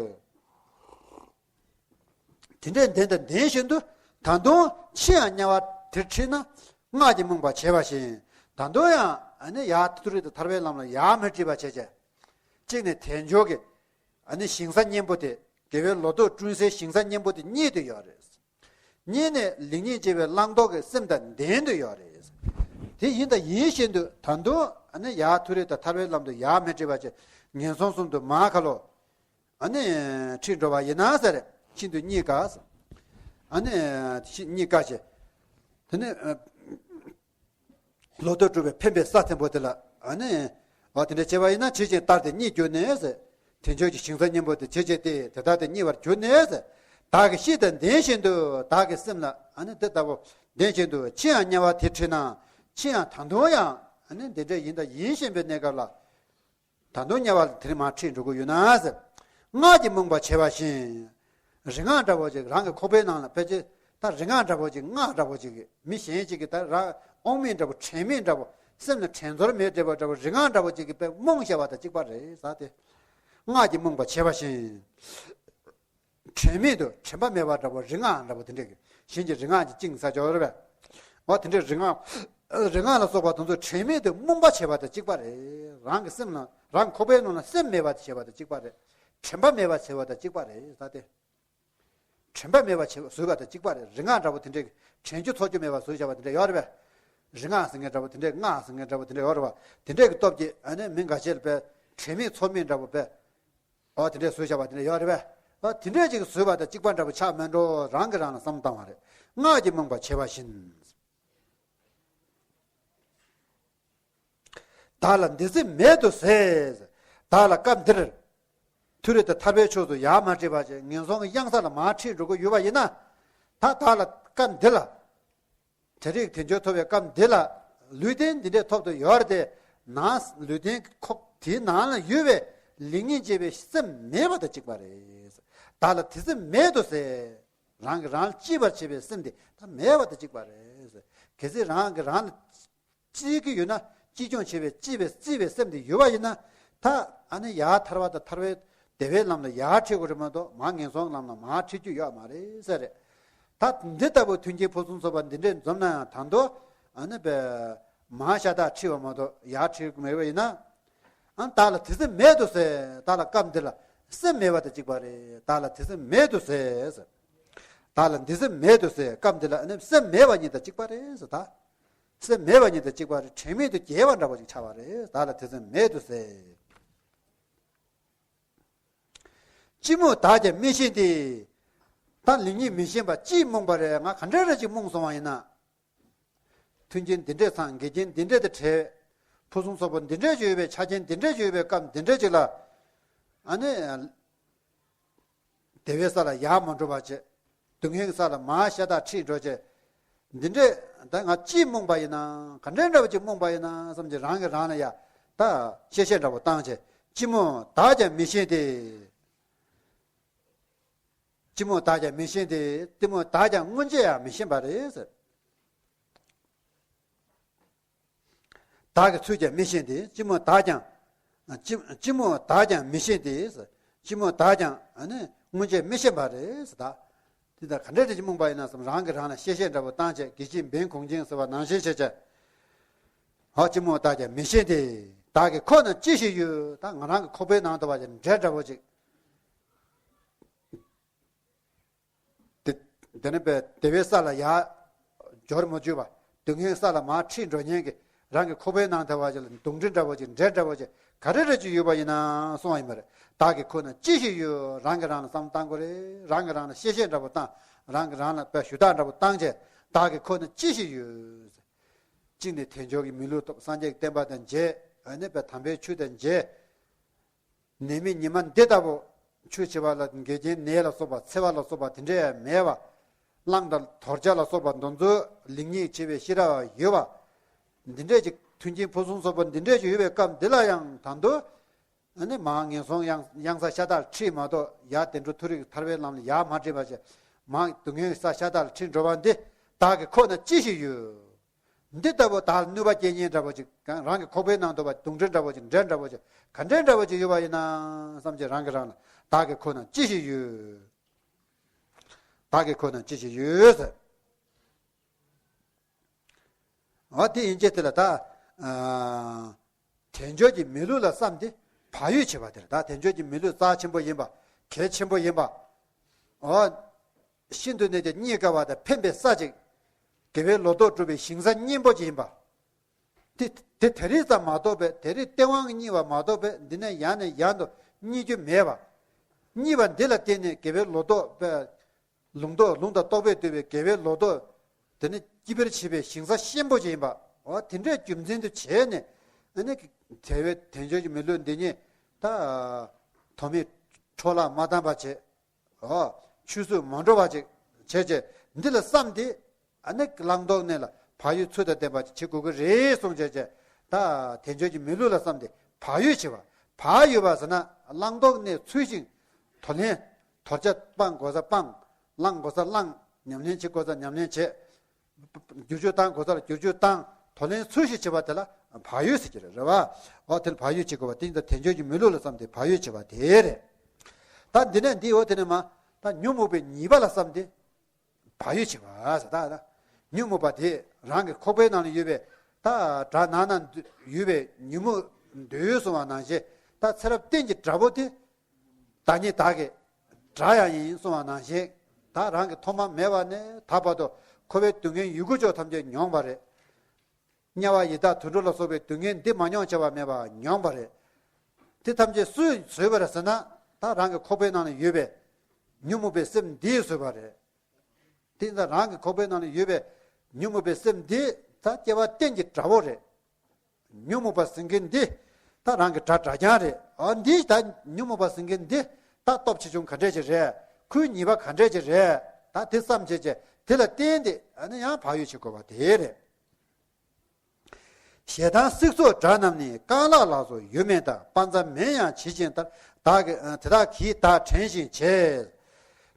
དེ་འདྲའི་ལྡན་དང་ལྡན་བཞིན་དུ། ད་དུང་ཕྱིར་ཡང་དམྱལ་བ་དེར་ཁྲིད་ན། སྔགས་ཀྱིས་རྨོངས་པར་བྱས་པ་བཞིན། ད་དུང་ཡང་ཨ་ནི་ཡར་མཐོ་རིས་དང་ཐར་པའི་ལམ་ལ་ཡར་མི་ཁྲིད་པ་བྱས་བྱས། གཅིག་ནས་དལ་འབྱོར་གྱི་ཨ་ནི་ཞིང་ས་གཉེན་པོ་དེ། དགེ་བའི་ལོ་ཏོག་བསྐྲུན་སའི་ཞིང་ས་གཉེན་པོ་དེ་རྙེད་དུ་ཡོད་རེད། གཉིས་ནས་ལེགས་ཉེས་འབྱེད་པའི་བླང་དོར་གྱི་སེམས་དང་ལྡན་དུ་ཡོད་རེད། དེ་ཡིན་དང་ཡིན་བཞིན་དུ་ད་དུང་ཨ་ནི་ཡར་མཐོ་རིས་དང་ཐར་པའི་ལམ་དུ་ཡར་མི་ཁྲིད་པ་བྱས། ངན་སོང་གསུམ་དུ་མར་ཁ་ལོ། ཨ་ནི་ཁྲིད་འགྲོ་བ་ཡིན་ན་ཟེར། ཤིན་ཏུ་རྙེད་དཀའ་ཟེར། ཨ་ནི་ཤི་རྙེད་དཀའ་ཞེས། དེ་ནི་ལོ་ཏོག་སྒྲུབ་པའི་ཕན་པའི་ས་ཚན་པོ་དེ་ལ་ཨ་ནི། འོ་དེ་འདྲ་བྱས་པ་ཡིན་ན་ཇི་བཞིན་ལྟར་དེ་རྙེད་གྱུར་ནས་ཟེར། དལ་འབྱོར་གྱི་ཞིང་ས་གཉེན་པོ་དེ་ཇི་བཞིན་ཏེ་དེ་ལྟར་དེ་རྙེད་པར་གྱུར་ནས་ཟེར། བདག་གིས་ཤེས་དང་ལྡན་བཞིན་དུ། བདག་གི་སེམས་ལ་ཨ་ནི་དེ་ལྟ་བུ་ལྡན་བཞིན་དུ། ཕྱིར་ཡང་དམྱལ་བ་དེར་ཁྲིད་ན། ཕྱིར་ཡང་ད་དུང་ཡང་ཨ་ནི་འདི་འདྲ་ཡིན་དང་ཡིན་བཞིན་པའི་གནས་སྐབས་ལ། ད་དུང་དམྱལ་བ་ལ་དེར་མར་ཁྲིད་འགྲོ་གི་ཡོད་ན་ཟེར། སྔགས་ཀྱིས་རྨོངས་པར་བྱས་པ་བཞིན། རིག་སྔགས་འདྲ་བོ་ཅིག་རང་གི་ཁོག་པའི་ནང་ལ་ཕལ་ཆེར་ད་རིག་སྔགས་འདྲ་བོ་ཅིག་སྔགས་འདྲ་བོ་ཅིག་གིས་མི་གཞན་ཅིག་གིས་ད་རང་དབང་མེད་འདྲ་བོ། དྲན་མེད་འདྲ་བོ། སེམས་ལ་དྲན་ཚོར་མེད་འདྲ་བོ་འདྲ་བོ། རིག་སྔགས་འདྲ་བོ་ཅིག་གིས་དཔེ་རྨོངས་བཞག་པ་དང་གཅིག་པ་རེད་ཟེར་ཏེ། སྔགས་ཀྱིས་རྨོངས་པར་བྱས་པ་བཞིན། དྲན་མེད་དུ་དྲན་པ་མེད་པ་འདྲ་བོ། རིག་སྔགས་འདྲ་བོ་དེ་འདྲས་ཀྱི་གཞན་གྱི་རིག་སྔགས་ཀྱིས་བཅིངས་ས་ཅོག་རེད་པས། འོ་དེ་འདྲས་རིག་སྔགས། རིག་སྔགས་ལ་སོགས་པ་དེ་ཚོ་དྲན་མེད་དུ་རྨོངས་པ་བྱས་པ་དང་གཅིག་པ་རེད། རང་གི་སེམས་ལ་རང་ཁོག་པའི་ནང་ལ་སེམས་མེད་པ་བྱས་པ་དང་གཅིག་པ་རེད། དྲན་པ་མེད་པ་བྱས་པ་དང་གཅིག་པ་རེད་ཟེར་ཏེ། དྲན་པ་མེད་པ་བྱས་བཟོས་པ་དང་གཅིག་པ་རེད། རིག་སྔགས་འདྲ་བོ་དེ་འདྲས་ཀྱི་དྲན་རྒྱུ་ཚོར་རྒྱུ་མེད་པ་བཟོས་བཞག་པ་དེ་འདྲས་ཡོད་རེད་པས། རིག་སྔགས་ཟེར་མཁན་འདྲ་བོ་དེ་འདྲས། སྔགས་ཟེར་མཁན་འདྲ་བོ་དེ་འདྲས་ཡོད་རེད་པ། དེ་འདྲས་ཀྱི་སྟོབས་ཀྱིས་ཨ་ནི་མི་འགའ་ཤས་ལ་དཔེ་དྲན་མེད་ཚོར་མེད་འདྲ་བོ་དཔེ། ཨོ་དེ་འདྲས་བཟོས་བཞག་པ་དེ་འདྲས་ཡོད་རེད་པས། ཨོ་དེ་འདྲས་ཅིག་བཟོས་པ་དང་གཅིག་པ་འདྲ་པོ་ཆགས་མེད་འགྲོ། རང་གིས་རང་ལ་བསམ་བློ་བཏང་བ་རེད། སྔགས་ཀྱིས་རྨོངས་པར་བྱས་པ་བཞིན། བདག་ལ་འདི་སེམས་མེད་དུ་ཟད། བདག་ལ་སྐབས་འདིར། མཐོ་རིས་དང་ཐར་པའི་ཕྱོགས་སུ་ཡར་མ་ཁྲིད་པ་བྱས། ངན་སོང་གི་གཡང་ས་ལ་མར་ཁྲིད་འགྲོ་གི་ཡོད་པ་ཡིན་ན། ད་བདག་ལ་སྐབས་འདི་ལ། དེ་རིང་དལ་འབྱོར་ཐོབ་པའི་སྐབས་འདི་ལ། ལུས་རྟེན་འདི་འདྲས་ཐོབ་ཏུ་ཡོད་རེད་དེ། ནང་ལུས་རྟེན་ཁོག་དེའི་ནང་ལ་ཡོད་པའི་ལེགས་ཉེས་འབྱེད་པའི་སེམས་མེད་པ་དང་གཅིག་པ་རེད། བདག་ལ་དེ་སེམས་མེད་དུ་ཟད། རང་གིས་རང་ལ་གཅེས་པར་བྱེད་པའི་སེམས་དེ་ད་མེད་པ་དང་གཅིག་པ་རེད། གལ་སྲིད་རང་གིས་རང་ལ་གཅེས་ཀྱི་ཡོད་ན། གཅེས་སྐྱོང་བྱེད་པའི་གཅེས་པའི་བརྩེ་བའི་སེམས་དེ་ཡོད་པ་ཡིན་ན། ད་ཨ་ནི་ཡར་ཐར་པ་དང་ཐར་པའི་བདེ་བའི་ལམ་ལ་ཡར་ཁྲིད་དགོས་རེད་མ་གཏོགས། མར་ངན་སོང་གི་ལམ་ལ་མར་ཁྲིད་རྒྱུ་ཡོད་མ་རེད་ཟེར་རེད། ད་འདི་ལྟ་བུ་མཐུན་རྐྱེན་ཕུན་སུམ་ཚོགས་པ་འདི་འདྲས་འཛོམས་ན་ཡང་ད་དུང་ཨ་ནི་པའི་མར་ཤ་སྟག་ཁྲིད་པ་མ་གཏོགས་ཡར་ཁྲིད་མེད་པ་ཡིན་ན། ཨ་བདག་ལ་དེ་སེམས་མེད་དུ་ཟད། བདག་ལ་སྐབས་འདི་ལ་སེམས་མེད་པ་དང་གཅིག་པ་རེད། བདག་ལ་དེ་སེམས་མེད་དུ་ཟད་ཟེར། བདག་ལ་འདི་སེམས་མེད་དུ་ཟད། སྐབས་འདི་ལ་ཨ་ནི་སེམས་མེད་པ་ཉིད་དང་གཅིག་པ་རེད་ཟེར། ད་སེམས་མེད་པ་ཉིད་དང་གཅིག་པ་རེད། དྲན་མེད་དུ་བརྒྱལ་བ་འདྲ་པོ་ཅིག་ཆགས་པ་རེད། བདག་ལ་དེ་སེམས་མེད་དུ་ཟད། ཅི་སྨོས་བདག་ཀྱང་མི་ཤེས་ཏེ། ད་ལེགས་ཉེས་མི་ཤེས་པ་ཅིས་རྨོངས་པ་རེད། ང་ག་འདྲ་རེ་ཅིག་རྨོངས་སོང་བ་ཡིན་ན། མཐུན་རྐྱེན་འདི་འདྲས་ཚང་། འགལ་རྐྱེན་འདི་འདྲས་དང་བྲལ། ཕུན་སུམ་ཚོགས་པ་འདི་འདྲས་ཡོད་པའི། ཆ་རྐྱེན་འདི་འདྲས་ཡོད་པའི་སྐབས་འདི་འདྲས་ཅིག་ལ། ཨ་ནི། བདེ་བའི་ས་ལ་ཡར་མ་འགྲོ་བ་བྱས། སྡུག་བསྔལ་གྱི་ས་ལ་མར་ཤ་སྟག་ཁྲིད་འགྲོ་བྱས། འདི་འདྲས་ད་ང་ཅིས་རྨོངས་པ་ཡིན་ན། ག་འདྲས་འདྲ་བོ་ཅིག་རྨོངས་པ་ཡིན་ན་བསམ་གྱི་རང་གིས་རང་ལ་ཡ་ད་གཤེ་གཤེ་འདྲ་བོ་བཏང་བྱས། ཅི་སྨོས་བདག་ཀྱང་མི་ཤེས་ཏེ། ཅི་སྨོས་བདག་ཀྱང་མི་ཤེས་ཏེ། ཅི་སྨོས་བདག་ཀྱང་སྔོན་ཆད་ཡང་མི་ཤེས་པ་རེད་ཟེར། བདག་གི་ཚུལ་ཀྱང་མི་ཤེས་ཏེ། ཅི་སྨོས་བདག་ཀྱང་། ཅི་ཅི་སྨོས་བདག་ཀྱང་མི་ཤེས་ཏེ། ཅི་སྨོས་བདག་ཀྱང་ཨ་ནི་སྔོན་ཆད་མི་ཤེས་པ་རེད་ཟེར། ད་འདི་ལྟར་ག་འདྲས་འདྲ་ཅིག་རྨོངས་པ་ཡིན་ན་བསམ། རང་གིས་རང་ལ་གཤེ་གཤེ་འདྲ་བོ་བཏང་བྱས། དགེ་བཤེས་འབེན་གོང་བཅད་ཟེར་བ་ནང་བཞིན་བྱས་བྱས། ཧ། ཅི་སྨོས་བདག་ཀྱང་མི་ཤེས་ཏེ། བདག་གི་ཁོག་ན་ཅི་ཞིག་ཡོད། ད་ང་རང་གི་ཁོག་པའི་ནང་དུ་བ་ཅིག་འདྲེ་འདྲ་བོ་ཅིག་དེ་དེ་ནས་པའི་བདེ་བའི་ས་ལ་ཡར་འབྱོར་མ་བཅུག་པ། སྡུག་བསྔལ་ས་ལ་མར་ཁྲིད་འགྲོ་མཁན་གྱི་རང་གི་ཁོག་པའི་ནང་དུ་བ་ཅིག་ལ་གདོན་འདྲེ་འདྲ་བོ་ཅིག་འདྲེ་འདྲ་བོ་ཅིག་ག་རེ་རེ་ཅིག་ཡོད་པ་ཡིན་ན་གསུངས་པ་ཡིན་པ་རེད། བདག་གི་ཁོག་ན་ཅི་ཞིག་ཡོད། རང་གིས་རང་ལ་བསམ་བློ་བཏང་དགོས་རེད། རང་གིས་རང་ལ་གཤེ་གཤེ་འདྲ་བོ་བཏང་། རང་གིས་རང་ལ་པའི་ཞུ་དག་འདྲ་བོ་བཏང་བྱས། བདག་གི་ཁོག་ན་ཅི་ཞིག་ཡོད། གཅིག་ནས་དལ་འབྱོར་གྱི་མི་ལུས་ཐོབ། སངས་རྒྱས་ཀྱི་བསྟན་པ་དང་མཇལ། ཨ་ནི་པའི་དམ་པའི་ཆོས་དང་མཇལ། ནད་མེད་ཉི་མ་འདི་ལྟ་བུ། ཆོས་བྱེད་པ་ལ་འགལ་རྐྱེན་ནད་ལ་སོགས་པ་འཚེ་བ་ལ་སོགས་པ་དེ་འདྲ་མེད་པ། གླང་དང་དོར་བྱ་ལ་སོགས་པ་འདི་ཚོ་ལེགས་ཉེས་ཕྱེ་བའི་ཤེས་རབ་ཡོད་པ། འདི་འདྲས་ཅིག་མཐུན་རྐྱེན་ཕུན་སུམ་ཚོགས་པ་འདི་འདྲས་ཅིག་ཡོད་པའི་སྐབས་འདི་ལ་ཡང་ད་དུང་། ཨ་ནི་མར་ངན་སོང་གཡང་གཡང་ས་ཤ་སྟག་ལ་ཁྲིད་མ་གཏོགས་ཡར་བདེ་འགྲོ་མཐོ་རིས་ཀྱི་ཐར་པའི་ལམ་ལ་ཡར་མ་ཁྲིད་པ་བྱས། མར་སྡུག་བསྔལ་གྱི་ས་ཤ་སྟག་ལ་ཁྲིད་འགྲོ་བ་འདི་བདག་གིས་ཁོ་ན་ཅི་ཞིག་ཡོད། འདི་ལྟ་བུ་བདག་ལ་གནོད་པ་སྐྱེལ་མཁན་འདྲ་པོ་ཅིག་རང་གི་ཁོག་པའི་ནང་དུ་བ་གདོན་འདྲེ་འདྲ་པོ་ཅིག་འདྲེ་འདྲ་པོ་ཅིག་ག་འདྲེ་འདྲ་པོ་ཅིག་ཡོད་པ་ཡིན་ན་བསམ་གྱི་རང་གིས་རང་ལ་བདག་གིས་ཁོ་ན་ཅི་ཞིག་ཡོད། བདག་གིས་ཁོ་ན་ཅི་ཞིག་ཡོད་ཟེར། འོ་དེ་ཡིན་ཅེས་དེ་ལ་ད། དལ་འབྱོར་གྱི་མི་ལུས་ལ་བསམ་སྟེ་བག་ཡོད་བྱེད་པ་དེར་ད་དལ་འབྱོར་གྱི་མི་ལུས་རྩ་ཆེན་པོ་ཡིན་པ། གལ་ཆེན་པོ་ཡིན་པ། འོ། ཤིན་ཏུ་ནས་ཀྱང་རྙེད་དཀའ་བ་དང་ཕན་པའི་ས་ཅིག་དགེ་བའི་ལོ་ཏོག་སྒྲུབ་པའི་ཞིང་ས་གཉེན་པོ་ཅིག་ཡིན་པ། དེ་དེ་ད་རེས་ཙམ་མ་གཏོགས་པའི་ད་རེས་སྟེས་དབང་གིས་རྙེད་པ་མ་གཏོགས་པའི་འདི་ནས་ཡང་ནས་ཡང་དུ་རྙེད་རྒྱུ་མེད་པ། རྙེད་པ་འདི་ལ་བརྟེན་ནས་དགེ་བའི་ལོ་ཏོག་པའི། ལུང་རྟོགས་ལུང་དང་རྟོགས་པས་བཏུད་པའི་དགེ་བའི་ལོ་ཏོག་དེ་ནི་སྐྱིད་པར་བྱེད་པའི་ཞིང་ས་གཤིན་པོ་ཅིག་ཡིན་པ། འོ་དེ་འདྲའི་རྒྱུ་མཚན་དུ་བྱས་ནས་ཨ་ནི་དལ་བའི་དལ་འབྱོར་གྱི་མི་ལུས་འདི་ཉིད་ད་དོ་མེད་འཕྲོ་བརླག་མ་བཏང་བ་བྱེད། འོ་ཆུད་ཟོས་མ་འགྲོ་བ་ཅིག་བྱས་བྱས་འདི་ལ་བསམ་སྟེ་ཨ་ནི་གླང་ལྡོག་གནས་ལ་བག་ཡོད་ཚུལ་དང་ལྡན་པ་ཅིག་བྱེད་དགོས་ཀྱི་རེད་གསུངས་བྱས་བྱས་ད་དལ་འབྱོར་གྱི་མི་ལུས་ལ་བསམ་སྟེ་བག་ཡོད་བྱེད་པ། བག་ཡོད་པ་ཟེར་ན་གླང་ལྡོག་གནས་ཚུལ་བཞིན་དོ་ལེན། དོར་བྱ་སྤང་དགོས་ས་སྤང་། བླང་དགོས་ས་བླང་། ཉམས་ལེན་བྱེད་དགོས་ས་ཉམས་ལེན་བྱེད། བསྒྱུར་བཅོས་བཏང་དགོས་ས་ལ་བསྒྱུར་བཅོས་བཏང་། དོ་ལེན་ཚུལ་བཞིན་བྱེད་པ་དེ་ལ་བག་ཡོད་ཟེར་གྱི་རེད། རེད་བ། འོ་དེ་ལ་བག་ཡོད་བྱེད་དགོས་པ་དེ་ཡིན་ད་དལ་འབྱོར་གྱི་མི་ལུས་ལ་བསམ་སྟེ་བག་ཡོད་བྱེད་པ་དེ་རེད། ད་འདི་ནས་འདི་འོ་དེ་ནས་མ་ད་ཉོན་མོངས་པའི་ཉེས་པ་ལ་བསམ་སྟེ་བག་ཡོད་བྱེད་པ་ཟེར། ད་ད་ཉོན་མོངས་པ་དེ་རང་གི་ཁོག་པའི་ནང་ལ་ཡོད་པའི་ད་དགྲ་ནང་ན་ཡོད་པའི་ཉོན་མོངས་འདོད་གསུངས་པ་ནང་བཞིན་ད་ཚེ་རབས་གཏན་གྱི་དགྲ་བོ་དེ། བདག་ཉིད་བདག་གི་དགྲ་ཡང་ཡིན་གསུངས་པ་ནང་བཞིན། ད་རང་གི་ཐོག་མ་མེད་པ་ནས་ད་བར་དུ་འཁོར་བའི་སྡུག་བསྔལ་ཡི་གུ་ཅོག་ཐམས་ཅད་མྱོང་བ་རེད། དམྱལ་བ་ཡི་དྭགས་དུད་འགྲོ་ལ་སོགས་པའི་སྡུག་བསྔལ་འདི་མ་མྱོང་བྱ་བ་མེད་པ་མྱོང་བ་རེད། དེ་ཐམས་ཅད་སུས་བཟོས་པ་རེད་ཟེར་ན་ད་རང་གི་ཁོག་པའི་ནང་ལ་ཡོད་པའི་ཉོན་མོངས་པའི་སེམས་འདིས་བཟོས་པ་རེད། དེ་ད་རང་གི་ཁོག་པའི་ནང་ལ་ཡོད་པའི་ཉོན་མོངས་པའི་སེམས་འདི་ད་སྐྱེ་བ་གཏན་གྱི་དགྲ་བོ་རེད། ཉོན་མོངས་པ་ཟེར་མཁན་འདི་ད་རང་གི་དགྲ་དགྲ་རྐྱང་རེད། ཨ་འདི་ད་ཉོན་མོངས་པ་ཟེར་མཁན་འདི་ད་སྟོབས་ཆེ་ཆུང་ག་འདྲས་ཅིག་རེད། ཁོའི་ཉེས་པ་ག་འདྲས་ཅིག་རེད། ད་དེ་བསམ་བྱས་བྱས་དེ་ལ་བརྟེན་ཏེ་ཨ་ནི་ཡང་བག་ཡོད་བྱེད་དགོས་པ་དེ་རེད། ཞེ་སྡང་སྲེག་སོགས་དགྲ་རྣམས་ནི། རྐང་ལག་ལ་སོགས་ཡོད་མིན་ལྟར། དཔའ་མཛངས་མིན་ཡང་ཇི་བཞིན་ལྟར། བདག་གི་དེ་དག་གིས་བདག་བྲན་བཞིན་བྱེད།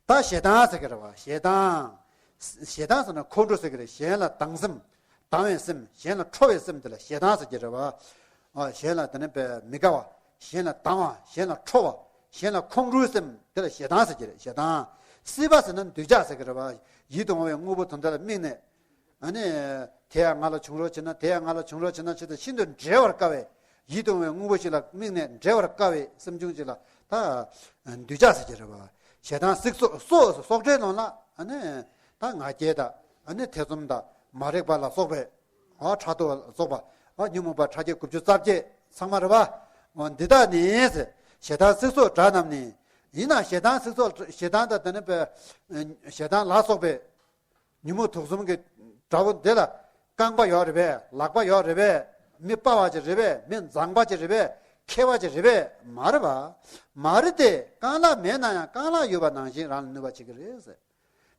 ད་ཞེ་སྡང་ཟེར་གྱི་རེད་བ། ཞེ་སྡང་། ཞེ་སྡང་ཟེར་ན་ཁོང་ཁྲོ་ཟེར་གྱི་རེད། གཞན་ལ་སྡང་སེམས། སྡང་བའི་སེམས། གཞན་ལ་ཁྲོ་བའི་སེམས་དེ་ལ་ཞེ་སྡང་ཟེར་གྱི་རེད་བ། ཨ་གཞན་ལ་དེ་ནས་པའི་མི་དགའ་བ། གཞན་ལ་སྡང་བ། གཞན་ལ་ཁྲོ་བ། གཞན་ལ་ཁོང་ཁྲོའི་སེམས་དེ་ལ་ཞེ་སྡང་ཟེར་གྱི་རེད། ཞེ་སྡང་། སྲིད་པ་ཟེར་ན་འདོད་ཆགས་ཟེར་གྱི་རེད་བ། ཡིད་དུ་འོང་བའི་དངོས་པོ་དོན་དག་ལ་དམིགས་ནས། ཨ་ནི། དེ་ཡང་ང་ལ་བྱུང་རོགས་བྱེད་ན། དེ་ཡང་ང་ལ་བྱུང་རོགས་བྱེད་ན་ཞེས་དང་ཤིན་ཏུ་འབྲེལ་བར་དཀའ་བའི། ཡིད་དུ་འོང་བའི་དངོས་པོ་ཞིག་ལ་དམིགས་ནས་འབྲེལ་བར་དཀའ་བའི་སེམས་བྱུང་ཞིག་ལ་ད། འདོད་ཆགས་ཟེར་གྱི་རེད་བ། ཞེ་སྡང་སྲེག་སོགས་སོགས་སོགས་བྲལ་ནང་ལ་ཨ་ནི། ད་ང་རྒྱལ་དང་ཨ་ནི་ཐེ་ཚོམ་དང་མ་རིག་པ་ལ་སོགས་པའི། ཨ་ཕྲག་དོག་ལ་སོགས་པ། ཨ་ཉོན་མོངས་པ་ཕྲ་རྒྱས་དགུ་བཅུ་རྩ་བརྒྱད་ཚང་མ་རེད་བ། འོ་འདི་དག་ནི། ཞེ་སྡང་སྲེག་སོགས་དགྲ་རྣམས་ནི། ཡིན་ནའང་ཞེ་སྡང་སྲེག་སོགས་ཞེ་སྡང་དང་དེ་ནི་པའི། ཞེ་སྡང་ལ་སོགས་པའི། ཉོན་མོངས་དུག་གསུམ་གྱི་དགྲ་བོ་འདི་ལ་རྐང་པ་ཡོད་རེད་པས། ལག་པ་ཡོད་རེད་པས། མི་དཔའ་བ་ཅིག་རེད་པས། མི་མཛངས་པ་ཅིག་རེད་པས། མཁས་པ་ཅིག་རེད་པས། མ་རེད་པ། མ་རེད་དེ། རྐང་ལག་མེད་ན་ཡང་རྐང་ལག་ཡོད་པ་ནང་བཞིན་རང་ལ་གནོད་པ་བྱེད་ཀྱི་རེད་ཟེར།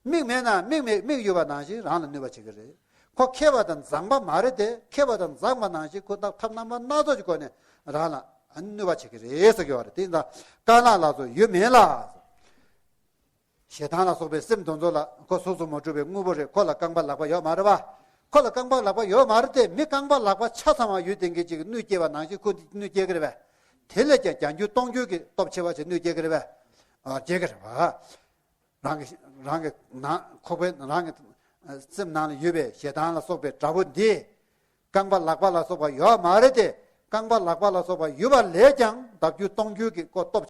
མིག་མེད་ན་མིག་མེད་མིག་ཡོད་པ་ནང་བཞིན་རང་ལ་གནོད་པ་བྱེད་ཀྱི་རེད། ཁོ་མཁས་པ་དང་མཛངས་པ་མ་རེད་དེ། མཁས་པ་དང་མཛངས་པ་ནང་བཞིན་ཁོ་ཐབས་ཐབས་རྣམ་པ་སྣ་ཚོགས་ཀྱི་སྒོ་ནས་རང་ལ་གནོད་པ་བྱེད་ཀྱི་རེད་ཟེར་གྱི་ཡོད་རེད། དེ་ཡིན་ཙང་རྐང་ལག་ལ་སོགས་ཡོད་མིན་ལ། ཞེ་སྡང་ལ་སོགས་པའི་སེམས་དེ་ཚོ་ལ་ཁོ་གཟུགས་སུ་མ་གྲུབ་པའི་དངོས་པོ་རེད། ཁོ་ལ་རྐང་པ་ལག་པ་ཡོད་མ་རེད་བ། ཁོ་ལ་རྐང་པ་ལག་པ་ཡོད་མ་རེད་དེ། མི་རྐང་པ་ལག་པ་ཆ་ཚང་བ་ཡོད་དེ་འགའི་ཅིག་གིས་གནོད་སྐྱེལ་བ་ནང་བཞིན་ཁོ་འདི་གནོད་སྐྱེལ་གི་རེད་བས། དེ་ལས་ཀྱང་བརྒྱ་འགྱུར་སྟོང་འགྱུར་གྱི་སྟོབས་ཆེ་བ་ཞིག་གནོད་སྐྱེལ་གི་རེད་བས། ཨ་སྐྱེལ་གི་རེད་བ། རང་གི་རང་གི་ནང་ཁོག་པའི་རང་གི་སེམས་ནང་ལ་ཡོད་པའི་ཞེ་སྡང་ལ་སོགས་པའི་དགྲ་བོ་འདི། རྐང་པ་ལག་པ་ལ་སོགས་པ་ཡོད་མ་རེད་དེ། རྐང་པ་ལག་པ་ལ་སོགས་པ་ཡོད་པ་ལས་ཀྱང་བརྒྱ་འགྱུར་སྟོང་འགྱུར་གྱི་ཁོ་སྟོབས།